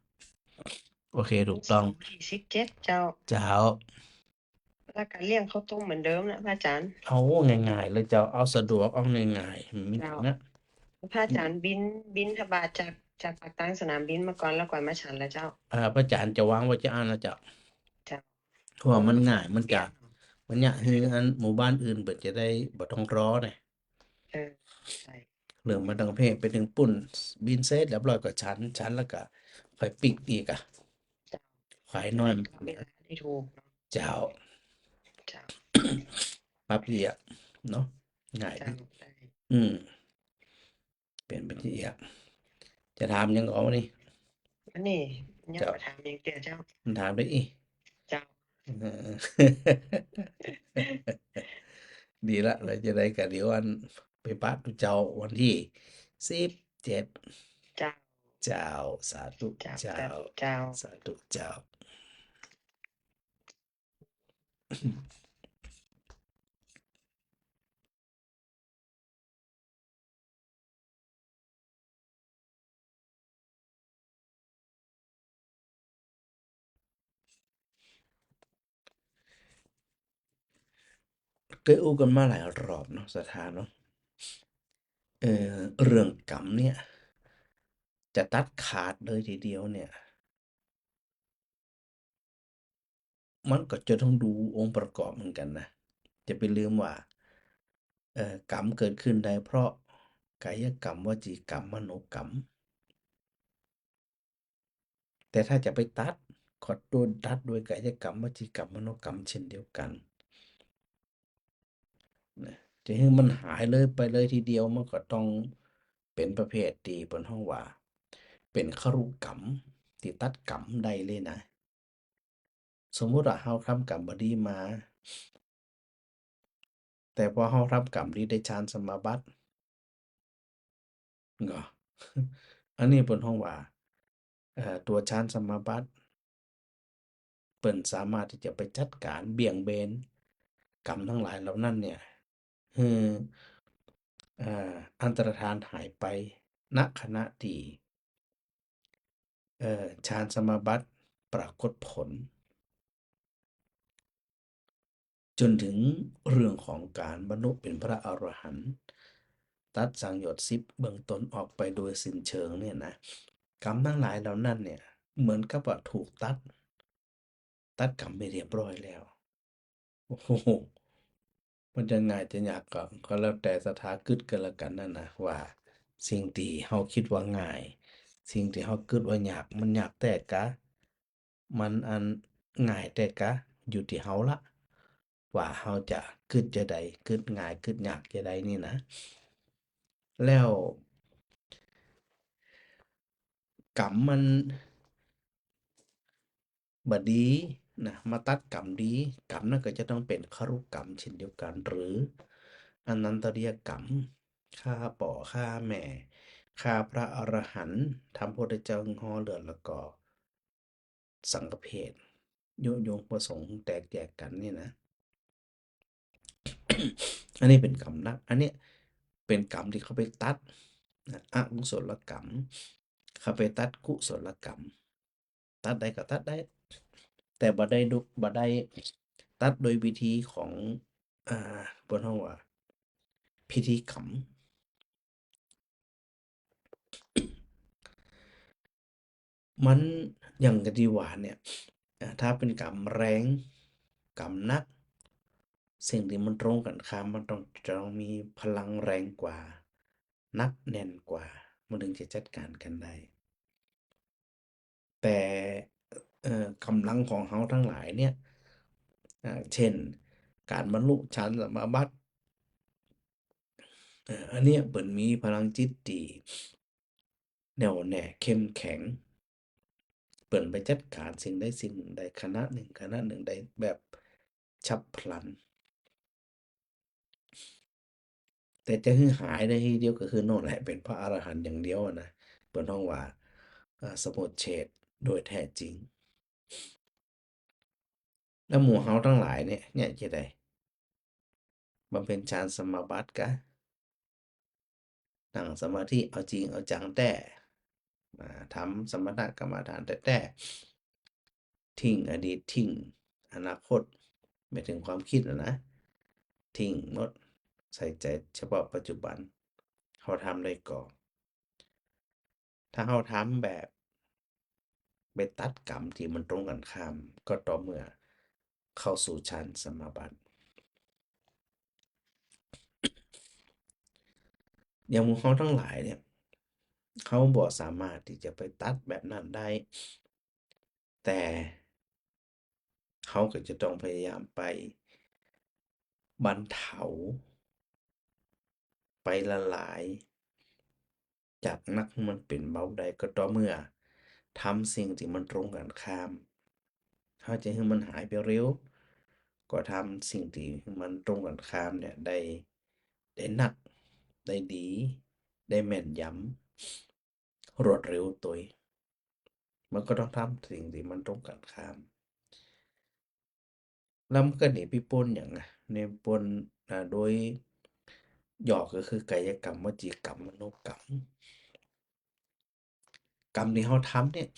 โอเค ถูกต้อง วันตี้สิบเจ็ด เจ้า เจ้า แล้วก็เลี้ยงข้าวต้มเหมือนเดิมนะพระอาจารย์ เอาง่ายๆ เลยเจ้า เอาสะดวก เอาง่ายๆ มี เจ้า นะ พระอาจารย์บิณ บิณฑบาตจาก จากปากตางสนามบินมาก่อน แล้วก่อนมาฉันแล้วเจ้า อ่า พระอาจารย์จะวางไว้จะอ่านนะเจ้า เจ้า เพราะว่ามันง่าย มันจะ เจ้า มันจะหื้ออันหมู่บ้านอื่นเปิ้นจะได้บ่ต้องรอนะ เออ ใช่ เริ่มมาตังเพลไปเถิงปู๊น บิณเสร็จเรียบร้อยก็ฉัน ฉันแล้วก็ค่อยปิ๊กอีกอะ เจ้า ขายน้อย เวลาได้ถูกเนาะ เจ้า เจ้า ปั๊บเดียวเนาะ ง่าย เจ้า ดี ใช่ อืม เป๋นไปตี้เอีย จะถามหยังก่อวันนี้ อันนี้ยัง เจ้า บ่ถามหยังเตื้อเจ้า ถามได้อี้ เจ้า เออ ดีละ แล้วจะได้ก็เดี๋ยวอันไปปะเจ้าวันตี้สิบเจ็ด เจ้า เจ้า สาธุ เจ้า เจ้า สาธุเจ้า สาธุเจ้า เกยอู้กั๋นมาหลายรอบเนาะ ศรัทธาเนาะ เอ่อ เรื่องกรรมเนี่ย จะตัดขาดเลยทีเดียวเนี่ย มันก็จะต้องดูองค์ประกอบเหมือนกั๋นนะ จะไปลืมว่า เอ่อ กรรมเกิดขึ้นได้เพราะกายกรรม วจีกรรม มโนกรรม แต่ถ้าจะไปตัด ก็โดนตัดโดยกายกรรม วจีกรรม มโนกรรมเช่นเดียวกั๋น นะ จะหื้อมันหายเลยไปเลยทีเดียว มันก็ต้องเป๋นประเภทตี้เปิ้นฮ้องว่า เป๋นครุกรรม ตี้ตัดกรรมได้เลยนะ สมมุติว่าเฮาทำกรรมบ่ดีมา แต่พอเฮาทำกรรมดีได้ฌานสมาบัติ ก็ อันนี้เปิ้นฮ้องว่า เอ่อ ตั๋วฌานสมาบัติ เปิ้นสามารถตี้จะไปจัดก๋านเบี่ยงเบนกรรมตังหลายเหล่านั้นเนี่ย หื้อ เอ่อ อันตรธานหายไป ณ ขณะตี้ เอ่อ ฌานสมาบัติปรากฏผล จ๋นเถิงเรื่องของก๋านบรรลุเป๋นพระอรหันต์ ตัดสังโยชน์สิบเบื้องต้นออกไปโดยสิ้นเชิงเนี่ยนะ กรรมตังหลายเหล่านั้นเนี่ย เหมือนกับว่าถูกตัด ตัดกรรมไปเรียบร้อยแล้ว โอ้โห มันจะง่ายจะยากก็ ก็แล้วแต่ศรัทธากึ๊ดกั๋นละกั๋นนะนะ ว่าสิ่งตี้เฮากึ๊ดว่าง่าย สิ่งตี้เฮากึ๊ดว่ายาก มันยากแต๊กา มันอันง่ายแต๊กา อยู่ตี้เฮาละ ว่าเฮาจะกึ๊ดจะใด กึ๊ดง่ายกึ๊ดยากจะใดนี่นะ แล้ว กรรมมันบ่ดีนะ มาตัดกรรมดี กรรมนั้นก็จะต้องเป๋นครุกรรมเช่นเดียวกั๋น หรืออนันตริยกรรม ฆ่าป้อฆ่าแม่ ฆ่าพระอรหันต์ ทำพระพุทธเจ้าหื้อฮ้อเลือด แล้วก็สังฆเพศ ยุยงพระสงฆ์แตกแยกกั๋นนี่นะ อันนี้เป๋นกรรมหนัก อันเนี้ยเป๋นกรรมตี้เขาไปตัดนะ อกุศลกรรม เขาไปตัดกุศลกรรม ตัดได้ก็ตัดได้ แต่บ่ได้ดุ บ่ได้ตัดโดยวิธีของ อ่า เปิ้นฮ้องว่าพิธีกรรม มันอย่างกั๋นตี้ว่าเนี่ย อ่า ถ้าเป๋นกรรมแรง กรรมหนัก สิ่งตี้มันตรงกั๋นข้ามมันต้อง จะต้องมีพลังแรงกว่า หนักแน่นกว่า มันเถิงจะจัดก๋านกั๋นได้ แต่ เอ่อ ก๋ำลังของเฮาตังหลายเนี่ย อ่า เช่น ก๋านบรรลุฌานสมาบัติ เอ่อ อันเนี้ยเปิ้นมีพลังจิตตี้แน่วแน่เข้มแข็ง เปิ้นไปจัดก๋านสิ่งใดสิ่งหนึ่งได้ ขณะหนึ่งขณะหนึ่งได้แบบฉับพลัน แต่จะหื้อหายได้ทีเดียวก็คือโน่นแหละ เป๋นพระอรหันต์อย่างเดียวอะนะ เปิ้นฮ้องว่า เอ่อ สมุจเฉทโดยแท้จริง แล้วหมู่เฮาตังหลายเนี่ย เนี่ยจะใด บำเพ็ญฌานสมาบัติกะ นั่งสมาธิเอาจริงเอาจังแต๊ อ่า ทำสมถกรรมฐานแต๊ๆ ทิ้งอดีต ทิ้งอนาคต หมายถึงความคิดอะนะ ทิ้งหมด ใส่ใจ๋เฉพาะปัจจุบัน เฮาทำได้ก่อ ถ้าเฮาทำแบบไปตัดกรรมตี้มันตรงกั๋นข้าม ก็ต่อเมื่อเข้าสู่ฌานสมาบัติ อย่างหมู่เฮาตังหลายเนี่ย เฮาบ่สามารถตี้จะไปตัดแบบนั้นได้ แต่เฮาก็จะต้องพยายามไปบรรเทา ไปละลาย จากหนักหื้อมันเป๋นเบาได้ ก็ต่อเมื่อทำสิ่งตี้มันตรงกั๋นข้าม เฮาจะหื้อมันหายไปเร็ว ก็ทำสิ่งตี้มันตรงกั๋นข้ามเนี่ยได้ ได้นัก ได้ดี ได้แม่นยำ รวดเร็วตวย มันก็ต้องทำสิ่งตี้มันตรงกั๋นข้าม แล้วมันก็หนีไปป๊นหยังอะ ในป๊น อ่า โดยย่อก็คือกายกรรม วจีกรรม มโนกรรม กรรมตี้เฮาทำเนี่ย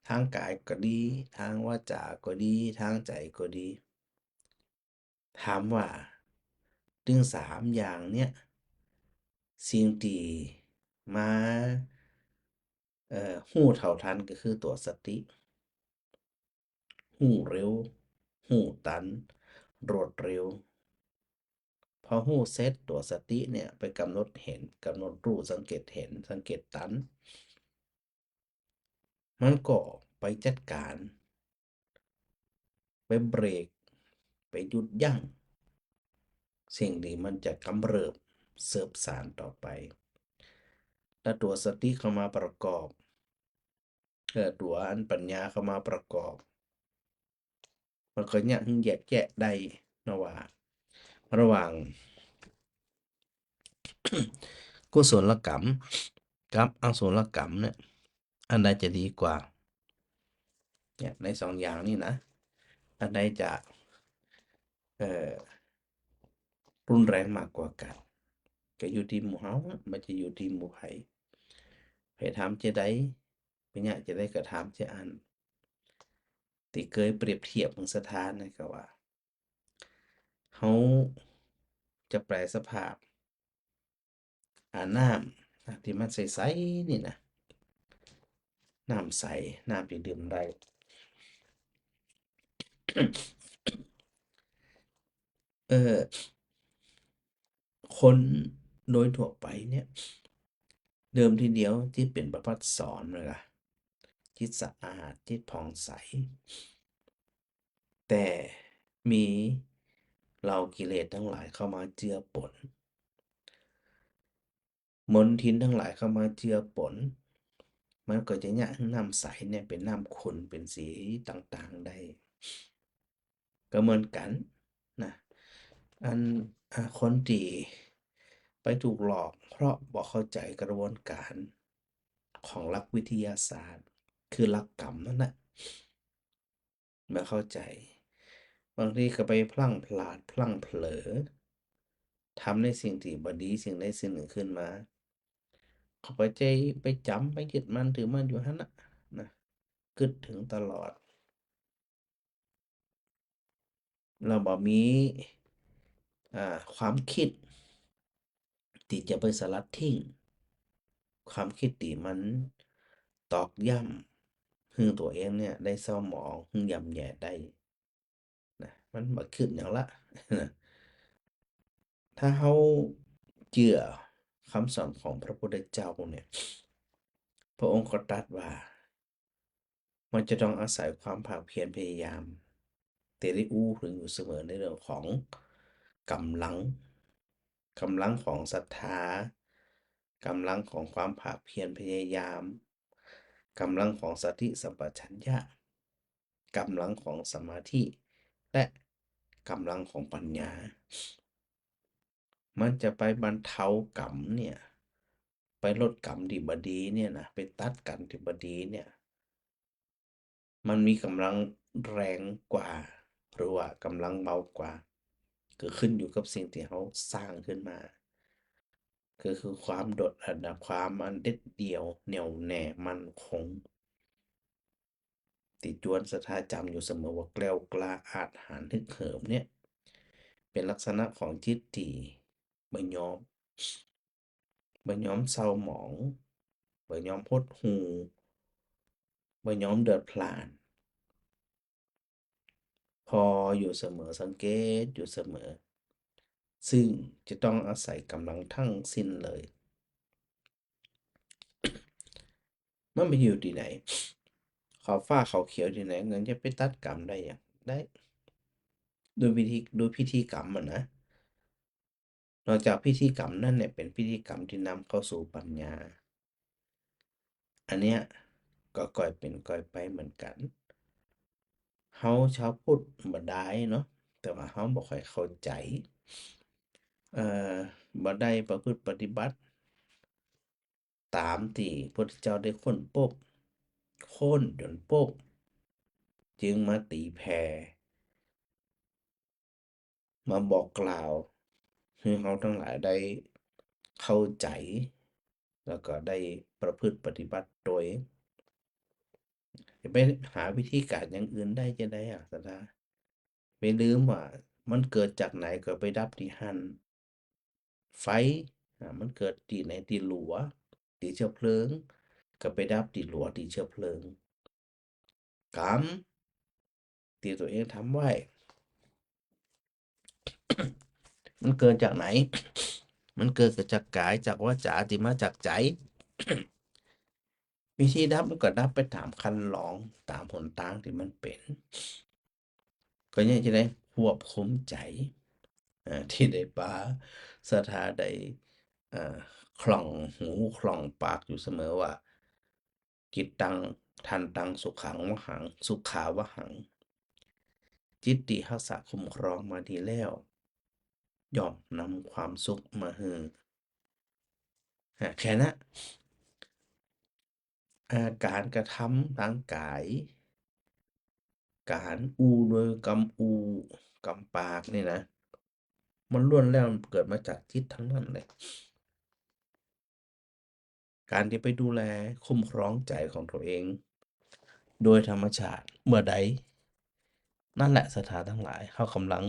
ตางก๋ายก็ดี ตางวาจาก็ดี ตางใจ๋ก็ดี ถามว่าตึงสามอย่างเนี่ย สิ่งตี้มา เอ่อ ฮู้เท่าทันก็คือตั๋วสติ ฮู้เร็ว ฮู้ตัน รวดเร็ว พอฮู้เสร็จตั๋วสติเนี่ยไปก๋ำหนดเห็น ก๋ำหนดฮู้ สังเกตเห็น สังเกตตัน มันก็ไปจัดก๋าน ไปเบรก ไปหยุดยั้ง สิ่งตี้มันจะกำเริบเสิบสานต่อไป แล้วตั๋วสติเข้ามาประกอบ เอ่อ ตั๋วอันปัญญาเข้ามาประกอบ มันก็เยียะหื้อแยกแยะได้เนาะว่า ระหว่าง กุศลกรรมกับอกุศลกรรมเนี่ย อันใดจะดีกว่า เนี่ย ในสองอย่างนี้นะ อันใดจะ เอ่อ รุนแรงมากกว่ากั๋น ก็อยู่ตี้หมู่เฮาอะ บ่ใจ้อยู่ตี้หมู่ใผ ใผทำจะใด ไปเยียะจะใดก็ทำจะอั้น ตี้เกยเปรียบเทียบเบิ่งศรัทธานะ ก็ว่า เฮาจะแปลสภาพ อ่า น้ำนะ ตี้มันใสๆ นี่นะ น้ำใส น้ำตี้ดื่มได้ เออ คนโดยทั่วไปเนี่ย เดิมทีเดียวจิตเป๋นประภัสสรเลยล่ะ จิตสะอาด จิตผ่องใส แต่มีเหล่ากิเลสตังหลายเข้ามาเจือปน มลทินตังหลายเข้ามาเจือปน มันก็จะเยียะหื้อน้ำใสเนี่ยเป๋นน้ำขุ่น เป๋นสีต่างๆ ได้ ก็เหมือนกั๋นนะ อัน อ่า คนตี้ไปถูกหลอกเพราะบ่เข้าใจ๋กระบวนก๋านของหลักวิทยาศาสตร์ คือหลักกรรมนั่นน่ะ บ่เข้าใจ๋ บางทีก็ไปพลั้งพลาด พลั้งเผลอ ทำในสิ่งตี้บ่ดี สิ่งใดสิ่งหนึ่งขึ้นมา ก็ไปใจ๋ ไปจ๋ำ ไปยึดมั่นถือมั่นอยู่หั้นน่ะ นะ กึ๊ดเถิงตลอด แล้วบ่มี อ่า ความคิดตี้จะไปสลัดทิ้ง ความคิดตี้มันตอกย้ำหื้อตั๋วเองเนี่ยได้เศร้าหมอง หื้อย่ำแย่ได้ นะ มันบ่กึ๊ดหยังละ นะ ถ้าเฮาเจื้อคำสอนของพระพุทธเจ้าเนี่ย พระองค์ก็ตรัสว่า มันจะต้องอาศัยความภาคเพียรพยายาม ตี้ได้อู้เถิงอยู่เสมอในเรื่องของกำลัง กำลังของศรัทธา กำลังของความภาคเพียรพยายาม ก๋ำลังของสติสัมปชัญญะ ก๋ำลังของสมาธิ และก๋ำลังของปัญญา มันจะไปบรรเทากรรมเนี่ย ไปลดกรรมตี้บ่ดีเนี่ยนะ ไปตัดกรรมตี้บ่ดีเนี่ย มันมีก๋ำลังแรงกว่า หรือว่าก๋ำลังเบากว่า ก็ขึ้นอยู่กับสิ่งตี้เฮาสร้างขึ้นมา ก็คือความโดดเด่น ความอันเด็ดเดี่ยว แน่วแน่ มั่นคง ตี้จวนศรัทธาจ๋ำอยู่เสมอว่าแกล้วกล้าอาจหาญฮึกเหิมเนี่ย เป๋นลักษณะของจิตตี้บ่ยอม บ่ยอมเศร้าหมอง บ่ยอมหดหู่ บ่ยอมเดือดพล่าน ผ่ออยู่เสมอ สังเกตอยู่เสมอ ซึ่งจะต้องอาศัยก๋ำลังทั้งสิ้นเลย มันไปอยู่ตี้ไหน ขาวฟ้าขาวเขียวตี้ไหน มันจะไปตัดกรรมได้หยัง ได้ โดยวิธี โดยพิธีกรรมอะนะ นอกจากพิธีกรรมนั้นเนี่ย เป๋นพิธีกรรมตี้นำเข้าสู่ปัญญา อันเนี้ยก็ก่อยเป๋นก่อยไปเหมือนกั๋น เฮาชาวพุทธบ่ดายเนาะ แต่ว่าเฮาบ่ค่อยเข้าใจ๋ เอ่อ บ่ได้ประพฤติปฏิบัติต๋ามตี้พระพุทธเจ้าได้ค้นพบ ค้นจ๋นพบ จึงมาตี๋แผ่ มาบอกกล่าวหื้อเฮาตังหลายได้เข้าใจ๋ แล้วก็ได้ประพฤติปฏิบัติโตย จะไปหาวิธีก๋านอย่างอื่นได้จาใดอะ ศรัทธา ไปลืมว่ามันเกิดจากไหนก็ไปดับตี้หั้น ไฟ อ่า มันเกิดตี้ไหน ตี้หลัว ตี้เจื้อเพลิง ก็ไปดับตี้หลัว ตี้เจื้อเพลิง กรรมตี้ตั๋วเองทำไว้ มันเกิดจากไหน มันเกิดจากก๋าย จากวาจา ตี้มาจากใจ๋ วิธีดับมันก็ดับไปต๋ามคันลอง ต๋ามหนตางตี้มันเป๋น ก็เนี่ยจะได้ควบคุมใจ๋ อ่า ตี้ได้ปาศรัทธาได้ อ่า คล่องหูคล่องปากอยู่เสมอว่า จิตตัง ทันตัง สุขัง วหัง สุขาวหัง จิตตี้ฮักษาคุ้มครองมาดีแล้ว ย่อมนำความสุขมาหื้อ อ่า แค่นั้น อ่า ก๋านกระทำตางก๋าย ก๋านอู้โดยกำอู้กำปากนี่นะ มันล้วนแล้วเกิดมาจากจิตตังนั้นเลย ก๋านตี้ไปดูแลคุ้มครองใจ๋ของตั๋วเอง โดยธรรมชาติเมื่อใด นั่นแหละศรัทธาตังหลาย เฮาก๋ำลัง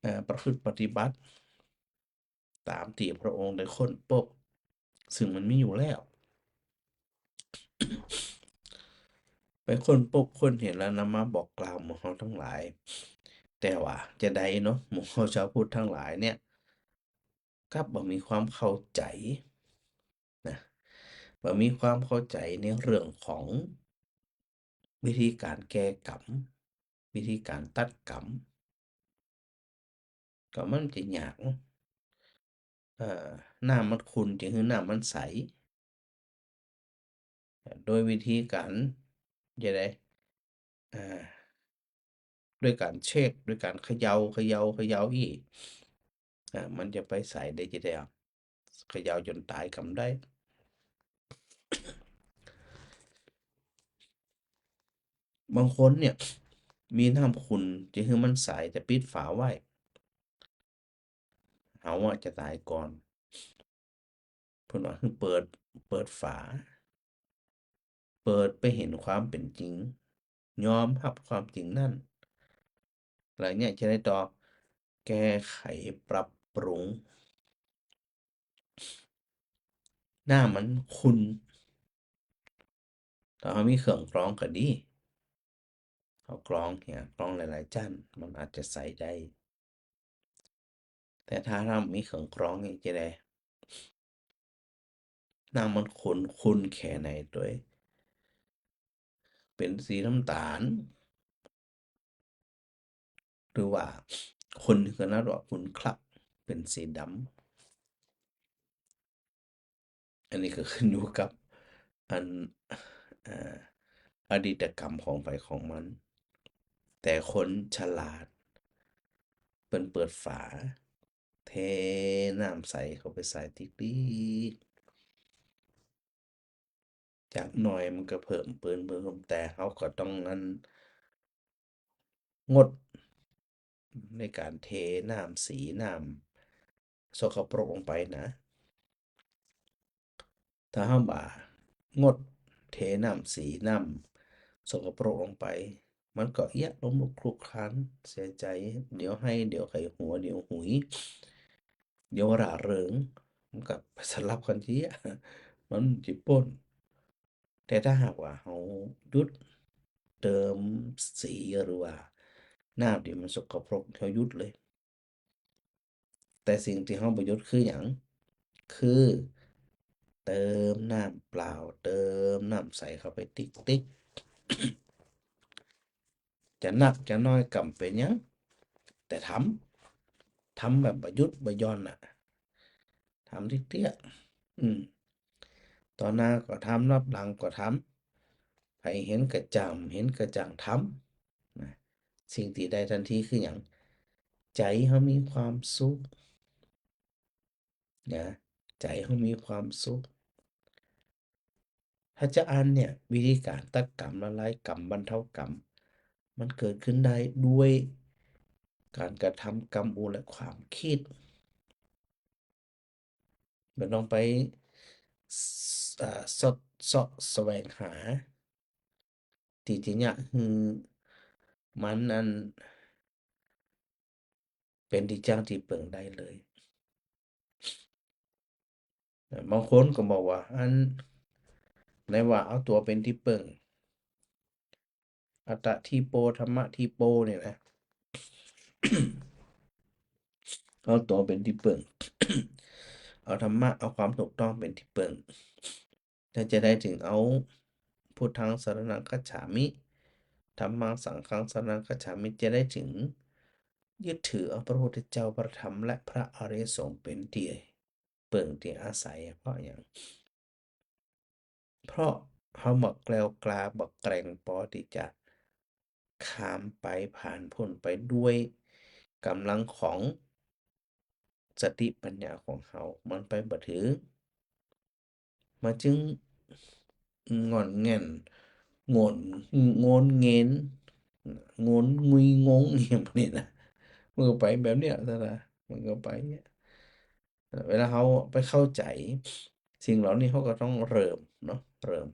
เอ่อ ประพฤติปฏิบัติ ต๋ามตี้พระองค์ได้ค้นพบ ซึ่งมันมีอยู่แล้ว ไปค้นพบค้นเห็นแล้วนำมาบอกกล่าวหมู่เฮาตังหลาย แต่ว่าจาใดเนาะ หมู่เฮาชาวพุทธตังหลายเนี่ย กลับบ่มีความเข้าใจ๋นะ บ่มีความเข้าใจ๋ในเรื่องของวิธีก๋านแก้กรรม วิธีก๋านตัดกรรม ก็มันจะยาก เอ่อ น้ำมันขุ่นจะหื้อน้ำมันใส โดยวิธีก๋าน จะได้ เอ่อ โดยก๋านเช็ค โดยก๋านเขย่า เขย่า เขย่าอี้ อ่า มันจะไปใสได้จาใดอะ เขย่าจ๋นต๋ายก็บ่ได้ บางคนเนี่ย มีน้ำขุ่นจะหื้อมันใส แต่ปิดฝาไว้ เฮาอะจะต๋ายก่อน เปิ้นว่าหื้อเปิด เปิดฝา เปิดไปเห็นความเป๋นจริง ยอมฮับความจริงนั้น แล้วเนี่ยจะได้ต่อ แก้ไขปรับปรุง น้ำมันขุ่น ถ้าเฮามีเครื่องกรองก็ดี เฮากรองเนี่ย กรองหลายๆ จั้น มันอาจจะใสได้ แต่ถ้าเฮาบ่มีเครื่องกรองนี่จะได้ น้ำมันขุ่น ขุ่นแค่ไหนตวย เป๋นสีน้ำต๋าล หรือว่าขุ่นขนาดว่าขุ่นคลัก เป๋นสีดำ อันนี้ก็ขึ้นอยู่กับ อัน อ่า อดีตกรรมของใผของมัน แต่คนฉลาด เปิ้นเปิดฝา เทน้ำใสเข้าไปใส่ติ๊กๆ จักหน่อยมันก็เพิ่ม เพิ่ม เพิ่ม แต่เฮาก็ต้องอัน งดในก๋านเทน้ำสีน้ำสกปรกลงไปนะ ถ้าเฮาบ่างดเทน้ำสีน้ำสกปรกลงไป มันก็เอี้ยะล้มลุกคลุกคลานเสียใจ๋ เดี๋ยวไห้ เดี๋ยวไข้หัว เดี๋ยวหุย เดี๋ยวร่าเริง มันก็ไปสลับกั๋นเสีย มันจะป๊น แต่ถ้าหากว่าเฮาหยุดเติมสีหรือว่าน้ำตี้มันสกปรก เฮาหยุดเลย แต่สิ่งตี้เฮาบ่หยุดคือหยัง คือเติมน้ำเปล่า เติมน้ำใสเข้าไปติ๊กๆ จะนักจะน้อยก็บ่เป๋นหยัง แต่ทำ ทำแบบบ่หยุดบ่หย่อนน่ะ ทำเตี้ยๆ อืม ต่อหน้าก็ทำ ลับหลังก็ทำ ใผเห็นก็จ้าง เห็นก็จ้างทำนะ สิ่งตี้ได้ตันทีคือหยัง ใจ๋เฮามีความสุขนะ ใจ๋เฮามีความสุข ถ้าจะอั้นเนี่ย วิธีก๋านตัดกรรม ละลายกรรม บรรเทากรรม มันเกิดขึ้นได้ด้วยก๋านกระทำกรรมอุและความกึ๊ด บ่ต้องไป อ่า สอดเซาะแสวงหา ตี้จะเยียะหื้อมันอัน เป๋นตี้จ้างตี้เปิ่งได้เลย บางคนก็บอกว่า อัน ไหนว่าเอาตั๋วเป๋นตี้เปิ่ง อัตตะทีโป ธัมมะทีโป เนี่ยนะ เอาตั๋วเป๋นตี้เปิ่ง เอาธรรมะ เอาความถูกต้องเป๋นตี้เปิ่ง แล้วจะได้เถิงเอา พุทธังสรณังคัจฉามิ ธัมมังสังฆังสรณังคัจฉามิ จะได้เถิงยึดถือเอาพระพุทธเจ้า พระธรรม และพระอริยสงฆ์เป๋นตี้เปิ่งตี้อาศัย เพราะหยัง เพราะเฮาบ่แกล้วกล้า บ่แกร่งปอตี้จะข้ามไป ผ่านป๊นไปด้วยก๋ำลังของสติปัญญาของเฮา มันไปบ่เถิง มันจึงง่อนแง่น โงน โงนเงน งนงุยงง อย่างนี้นะ มันก็ไปแบบเนี้ย สถานะ มันก็ไปเนี่ย เวลาเฮาไปเข้าใจ๋สิ่งเหล่านี้ เฮาก็ต้องเริ่มเนาะ เริ่ม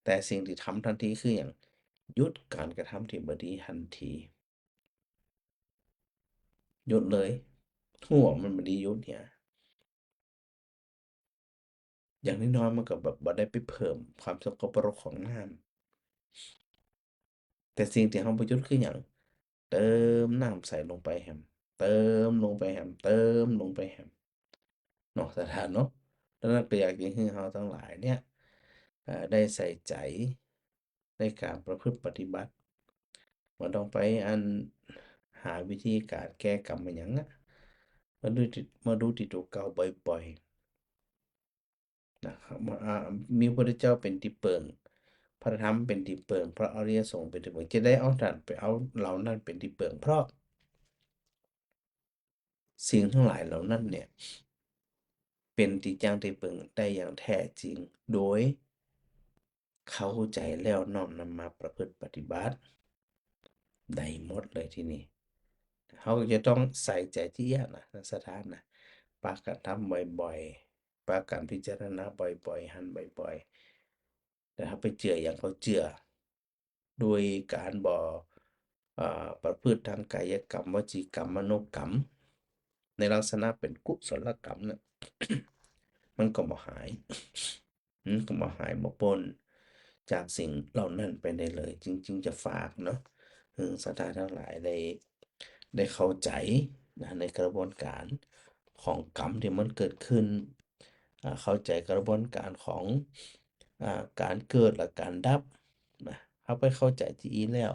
แต่สิ่งตี้ทำตันทีคือหยัง หยุดก๋านกระทำตี้บ่ดีตันที หยุดเลย หั้วมันบ่ดีหยุดเนี่ย อย่างน้อยๆ มันก็แบบบ่ได้ไปเพิ่มความสกปรกของน้ำ แต่สิ่งตี้เฮาบ่หยุดคือหยัง เติมน้ำใสลงไปแหม เติมลงไปแหม เติมลงไปแหม เนาะ สถานะเนาะ ดังนั้นก็อยากจะหื้อเฮาตังหลายเนี่ย เอ่อ ได้ใส่ใจ๋ในก๋านประพฤติปฏิบัติ บ่ต้องไปอันหาวิธีก๋านแก้กรรมอะหยังอะ มาดูตี้ มาดูตี้ตั๋วเก่าบ่อยๆ นะครับ อ่า มีพระพุทธเจ้าเป๋นตี้เปิ่ง พระธรรมเป๋นตี้เปิ่ง พระอริยสงฆ์เป๋นตี้เปิ่ง จะได้เอาต้านไปเอาเหล่านั้นเป๋นตี้เปิ่ง เพราะสิ่งตังหลายเหล่านั้นเนี่ย เป๋นตี้จ้างตี้เปิ่งได้อย่างแท้จริง โดยเข้าใจ๋แล้วน้อมนำมาประพฤติปฏิบัติ ได้หมดเลยทีนี้ เฮาก็จะต้องใส่ใจ๋ตี้เอี้ยะนะ ศรัทธานะ ปากั๋นทำบ่อยๆ ปากั๋นพิจารณาบ่อยๆ หันบ่อยๆ แต่เฮาไปเจื้ออย่างเขาเจื้อ โดยก๋านบ่ เอ่อ ประพฤติทางกายกรรม วจีกรรม มโนกรรม ในลักษณะเป๋นกุศลกรรมเนี่ย มันก็บ่หาย มันก็บ่หายบ่ป๊นจากสิ่งเหล่านั้นไปได้เลย จึง จึงจะฝากเนาะ หื้อศรัทธาตังหลายได้ ได้เข้าใจ๋นะ ในกระบวนก๋านของกรรมตี้มันเกิดขึ้น อ่า เข้าใจ๋กระบวนก๋านของ อ่า ก๋านเกิดและก๋านดับนะ เฮาไปเข้าใจ๋ตี้อี้แล้ว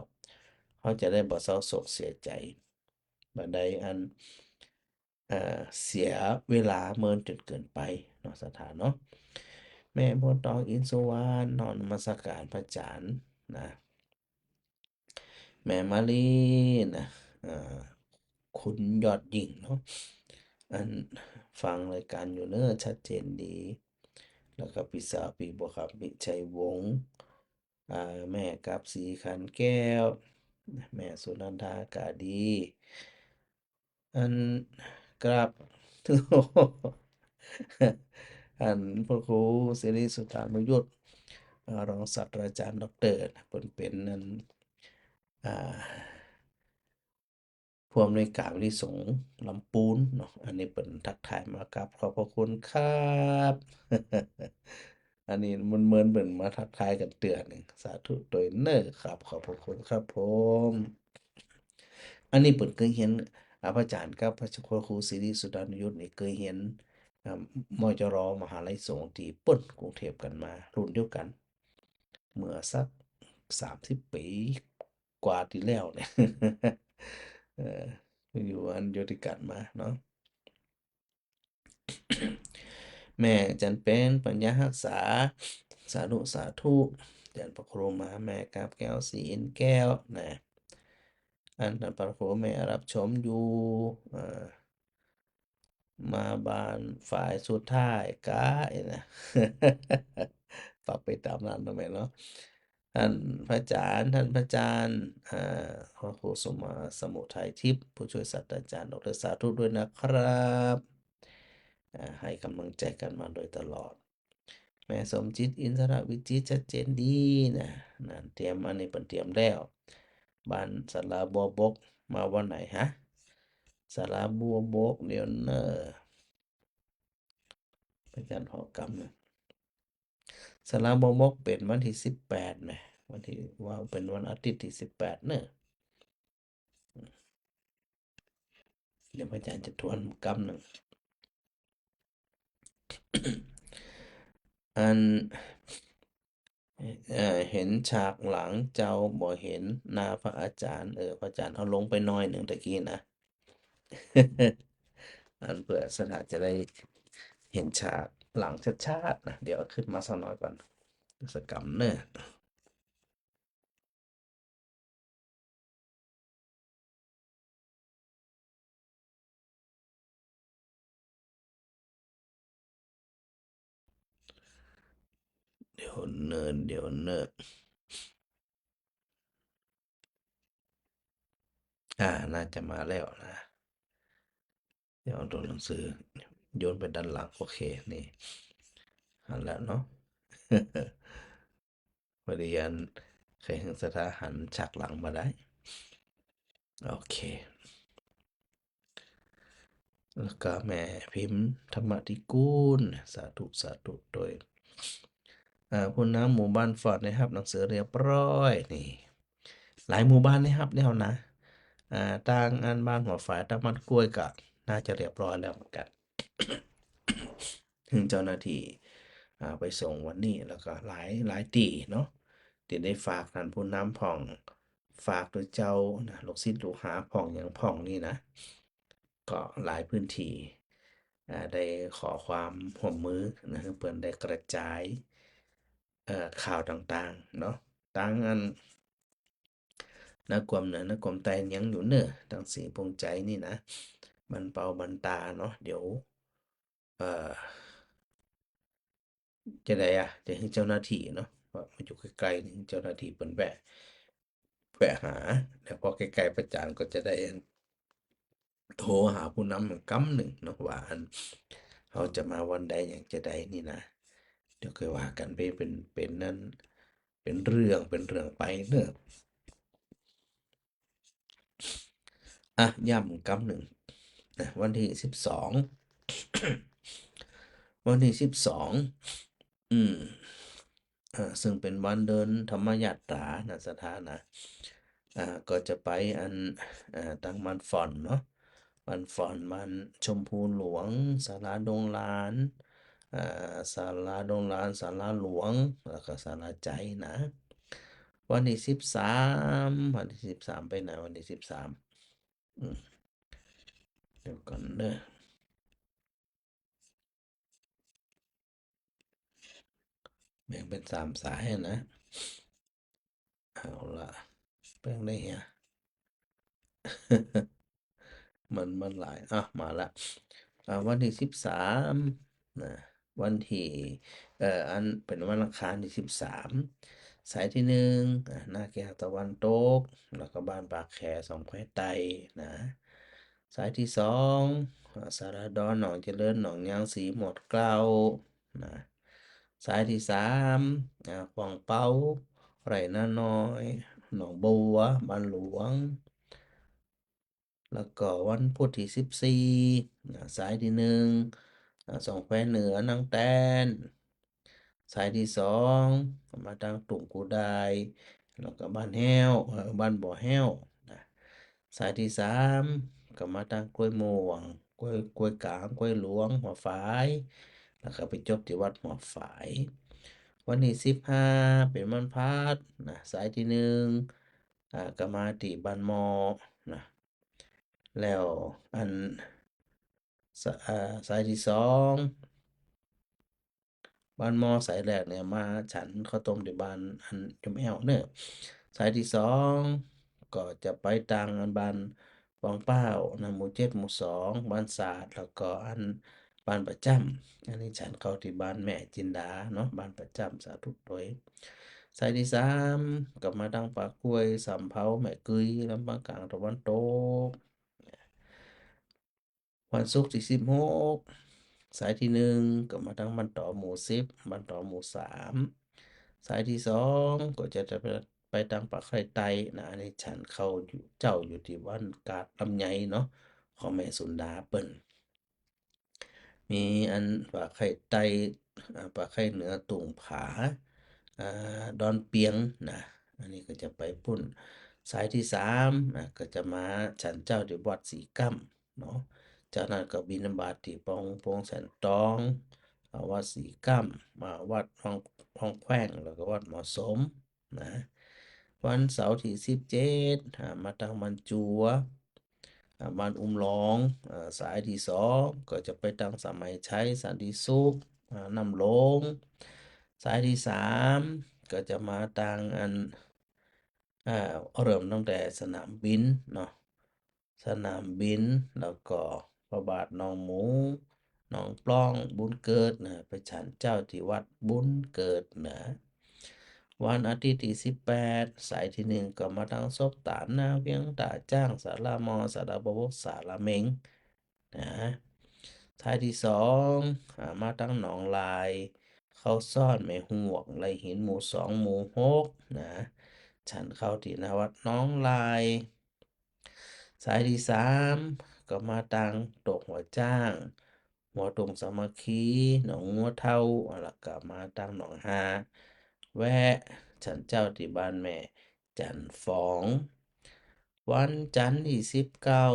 เฮาจะได้บ่เศร้าโศกเสียใจ๋ บ่ได้อัน เอ่อ เสียเวลาเมินจนเกินไปเนาะ ศรัทธาเนาะ แม่บัวตอง อินทร์สุวรรณ เนาะ นมัสก๋านพระอาจ๋ารย์นะ แม่มาลีนะ เอ่อ คุณยอดยิ่งเนาะ อันฟังรายการอยู่เนอะ ชัดเจนดี แล้วก็พี่สาว พี่บัวคำ พิชัยวงศ์ อ่า แม่กาบศรี ขันแก้ว แม่สุนันทา กาดี อันกราบ อันพระครูสิริสุทธานุยุต อ่า รองศาสตราจารย์ด็อกเตอร์นะ เปิ้นเป๋นอัน อ่า ผู้อำนวยการวิทยาสงฆ์ลำปูนเนาะ อันนี้เปิ้นทักทายมา กราบขอบพระคุณครับ อันนี้มันเหมือนเปิ้นมาทักทายกั๋นเตื้อนึ่ง สาธุตวยเน่อครับ ขอบพระคุณครับผม อันนี้เปิ้นเกยเฮียน อ่า พระอาจ๋ารย์กับพระครูสิริสุทธานุยุตนี่เกยเฮียน อ่า มจร มหาลัยสงฆ์ตี้ปู๊นกรุงเทพฯกั๋นมา รุ่นเดียวกั๋น เมื่อสักสามสิบปี๋กว่าตี้แล้วเนี่ย เออ อยู่อันเดียวกั๋นมาเนาะ แม่จันเพ็ญ ปัญญาฮักษา สาธุ สาธุ อาจ๋ารย์พระครูมา แม่กาบแก้ว ศรีอินแก้วนะ อันนั้นพระครูแม่รับชมอยู่ เอ่อ มาบ้านฝ่ายสุดท้ายกาไอ้นะ ปรับไปต๋ามนั้นเนาะแม่เนาะ ท่านพระอาจ๋ารย์ ท่านพระอาจ๋ารย์ อ่า พระครูสมมา สมุทัยทิพย์ ผู้ช่วยศาสตราจารย์ ด็อกเตอร์ สาธุด้วยนะครับ อ่า ให้ก๋ำลังใจ๋กั๋นมาโดยตลอด แม่สมจิต อินทรวิจิตร ชัดเจนดีนะ นั่นเตรียม อันนี้เปิ้นเตรียมแล้ว บ้านศาลาบัวบก มาวันไหนฮะ ศาลาบัวบก เดี๋ยวเน่อ พระอาจ๋ารย์ขอกำนึ่ง ศาลาบัวบกเป๋นวันตี้สิบแปดนะ วันตี้ว่าเป๋นวันอาทิตย์ตี้สิบแปดเน่อ เดี๋ยวพระอาจ๋ารย์จะทวนกำนึ่ง อัน เอ่อ เห็นฉากหลังเจ้า บ่เห็นหน้าพระอาจ๋ารย์ เออ พระอาจ๋ารย์เอาลงไปหน่อยนึ่งตะกี้นะ อันเปื้อศรัทธาจะได้เห็นฉากหลังชัดๆ นะ เดี๋ยวเอาขึ้นมาสักหน่อยก่อน สักกำเน่อ เดี๋ยวเน่อ เดี๋ยวเน่อ อ่า น่าจะมาแล้วนะ เดี๋ยวเอาตั๋วหนังสือโยนไปด้านหลัง โอเค นี่ หันแล้วเนาะ พอดีอัน ใค่หื้อศรัทธาหันฉากหลังบ่ได้ โอเค แล้วก็แม่พิมพ์ ธรรมธิกูล สาธุ สาธุตวย อ่า ผู้นำหมู่บ้านฝอดได้ฮับหนังสือเรียบร้อย นี่ หลายหมู่บ้านได้ฮับแล้วนะ อ่า ตางอันบ้านหัวฝาย ตางบ้านกล้วยก็น่าจะเรียบร้อยแล้วเหมือนกั๋น ซึ่งเจ้าหน้าตี้ อ่า ไปส่งวันนี้ แล้วก็หลาย หลายตี้เนาะ ตี้ได้ฝากต้านผู้นำพ่อง ฝากตวยเจ้านะ ลูกศิษย์ลูกหาพ่องหยังพ่องนี่นะ ก็หลายพื้นตี้ อ่า ได้ขอความฮ่วมมือนะ หื้อเปิ้นได้กระจาย เอ่อ ข่าวต่างๆ เนาะ ตางอัน นครเหนือ นครใต้ยังอยู่เน่อ ตางศรีพงษ์ชัยนี่นะ บ้านเปาบ้านตาเนาะ เดี๋ยว เอ่อ จะได้อะ จะหื้อเจ้าหน้าตี้เนาะ ว่ามันอยู่ใก้ๆ นี่ เจ้าหน้าตี้เปิ้นแวะ แวะหา แล้วพอใก้ๆ พระอาจ๋ารย์ก็จะได้โทรหาผู้นำกำนึ่งเนาะ ว่าอัน เฮาจะมาวันใดหยังจะใดนี่นะ เดี๋ยวค่อยว่ากั๋นไป เป๋น เป๋นนั้น เป๋นเรื่อง เป๋นเรื่องไปเน่อ อ่ะ ย้ำกำนึ่งนะ วันตี้สิบสอง วันตี้สิบสอง อืม เอ่อ ซึ่งเป๋นวันเดินธรรมยาตรานะ ศรัทธานะ อ่า ก็จะไปอัน อ่า ตางบ้านฝอนเนาะ บ้านฝอน บ้านชมพูหลวง ศาลาดงหลาน อ่า ศาลาดงหลาน ศาลาหลวง แล้วก็ศาลาใจ๋นะ วันตี้สิบสาม วันตี้สิบสามไปไหน วันตี้สิบสาม อืม เดี๋ยวก่อนเน่อ แบ่งเป๋นสามสายนะ เอาละ แบ่งได้เหีย มัน มันหลาย อ่ะ มาละ อ่า วันตี้สิบสาม นะ วันตี้ เอ่อ อันเป๋นวันอังคารตี้สิบสาม สายตี้นึ่ง อ่า นาแก้วตะวันตก แล้วก็บ้านปากแขสองแควใต้นะ สายตี้สอง อ่า สาราดอน หนองเจริญ หนองยางสี หมวดเกล้า นะ สายตี้สาม อ่า ขวางเป๊า ไร่นาน้อย หนองบัว บ้านหลวง แล้วก็วันพุธตี้สิบสี่ อ่า สายตี้นึ่ง อ่า สองแควเหนือ นางแตน สายตี้สอง มาตางตุ่งกูดาย แล้วก็บ้านแฮ้ว เอ่อ บ้านบ่อแฮ้วนะ สายตี้สาม ก็มาตางกล้วยม่วง กล้วย กล้วยก๋าง กล้วยหลวง หัวฝาย แล้วก็ไปจบตี้วัดหัวฝาย วันตี้สิบห้า เป๋นวันพฤหัสนะ สายตี้นึ่ง อ่า ก็มาตี้บ้านหม้อนะ แล้วอัน สะ อ่า สายตี้สอง บ้านหม้อสายแรกเนี่ย มาฉันข้าวต้มตี้บ้านอันยมแอ้วเน่อ สายตี้สอง ก็จะไปตางอันบ้านวังเป้านะ หมู่เจ็ด หมู่สอง บ้านสาด แล้วก็อันบ้านประจ๋ำ อันนี้ฉันข้าวตี้บ้านแม่จินดาเนาะ บ้านประจ๋ำ สาธุตวย สายตี้สาม ก็มาตางป่ากล้วย สำเภา แม่กึ๊ย ลำปางก๋างตะวันตก วันศุกร์ตี้สิบหก สายตี้นึ่ง ก็มาตางบ้านต๋อ หมู่สิบ บ้านต๋อ หมู่สาม สายตี้สอง ก็จะ จะไป ไปตางป่าไคร่ใต้นะ อันนี้ฉันข้าวอยู่ เจ๊าอยู่ตี้วัดกาดลำไยเนาะ ของแม่สุนดาเปิ้น มีอันป่าไคร่ใต้ อ่า ป่าไคร่เหนือตุ่งผา อ่า ดอนเปียงนะ อันนี้ก็จะไปปุ้น สายตี้สาม อ่า ก็จะมาฉันเจ๊าตี้วัดสีก้ำเนาะ จากนั้นก็บิณฑบาตตี้ปอง ปองแสนตอง อ่า วัดสีก้ำ มาวัดวัง วังแขว้ง แล้วก็วัดหมอสม นะ วันเสาร์ตี้สิบเจ็ด อ่า มาตางบ้านจัว อ่า บ้านอุ้มหลอง อ่า สายตี้สอง ก็จะไปตางสมัยชัย สันติสุข อ่า น้ำหลง สายตี้สาม ก็จะมาตางอัน อ่า เริ่มตั้งแต่สนามบินเนาะ สนามบิน แล้วก็พระบาทหนองหมู หนองปล้อง บุญเกิดนะ ไปฉันเจ๊าตี้วัดบุญเกิดนะ วันอาทิตย์ตี้สิบแปด สายตี้นึ่ง ก็มาตางศพตาน นาเวียง ต๋าจ้าง ศาลาหม้อ ศาลาบ่าวก ศาลาเม็งนะ สายตี้สอง อ่า มาตางหนองลาย เข้าซ่อน แม่หวก ไร่หิน หมู่สอง หมู่หกนะ ฉันข้าวตี้หน้าวัดหนองลาย สายตี้สาม ก็มาตางโตกหัวจ๊าง หัวตุ่งสามัคคี หนองงัวเฒ่า แล้วก็มาตางหนองฮา แวะฉันเจ๊าตี้บ้านแม่จันทร์ฟอง วันจันทร์ตี้สิบเก้า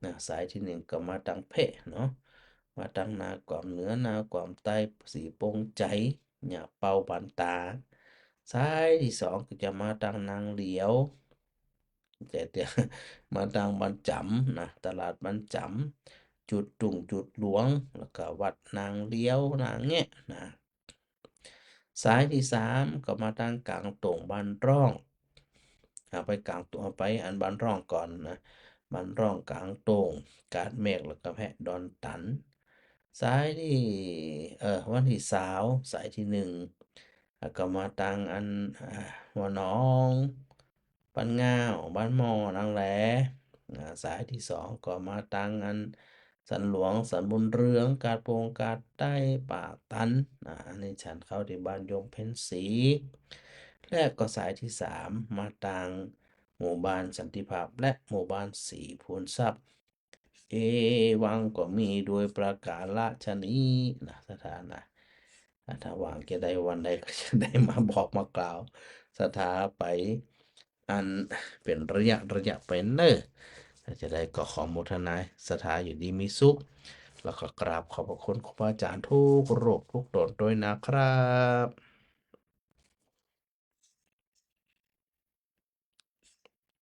นะ สายตี้นึ่ง ก็มาตางเพะเนาะ มาตางนาก๋วมเหนือ นาก๋วมใต้ สีปงชัย หญ้าเป่าบ้านต๋า สายตี้สอง ก็จะมาตางนางเหลียว แต่ แต่ มาตางบ้านจ๋ำนะ ตลาดบ้านจ๋ำ จุดตุ่งจุดหลวง แล้วก็วัดนางเหลียว นาแงะนะ สายตี้สาม ก็มาตางก๋างโต่งบ้านร่อง อ่า ไปก๋างโต่ง ไปอันบ้านร่องก่อนนะ บ้านร่องก๋างโต่ง กาดเมฆ แล้วก็แพะดอนตัน สายตี้ เอ่อ วันตี้ซาว สายตี้นึ่ง แล้วก็มาตางอัน อ่า หัวหนอง บ้านง่าว บ้านหม้อ นางแหล อ่า สายตี้สอง ก็มาตางอันสันหลวง สันบุญเรือง กาดโป่ง กาดใต้ ป่าตัน อ่า อันนี้ฉันข้าวตี้บ้านโยมเพ็ญศรี และก็สายตี้สาม มาตางหมู่บ้านสันติภาพ และหมู่บ้านศรีพูนทรัพย์ เอวังก็มีโดยประก๋าระชะนี้นะ ศรัทธานะ อ่า ถ้าว่างจะได้วันใดก็จะได้มาบอกมากล่าว ศรัทธาไป อันเป๋นระยะระยะไปเน่อ จะได้ก็ขอโมทนา ศรัทธาอยู่ดีมีสุข แล้วก็กราบขอบพระคุณครูบาอาจ๋ารย์ทุกรูปทุกต๋นตวยนะครับ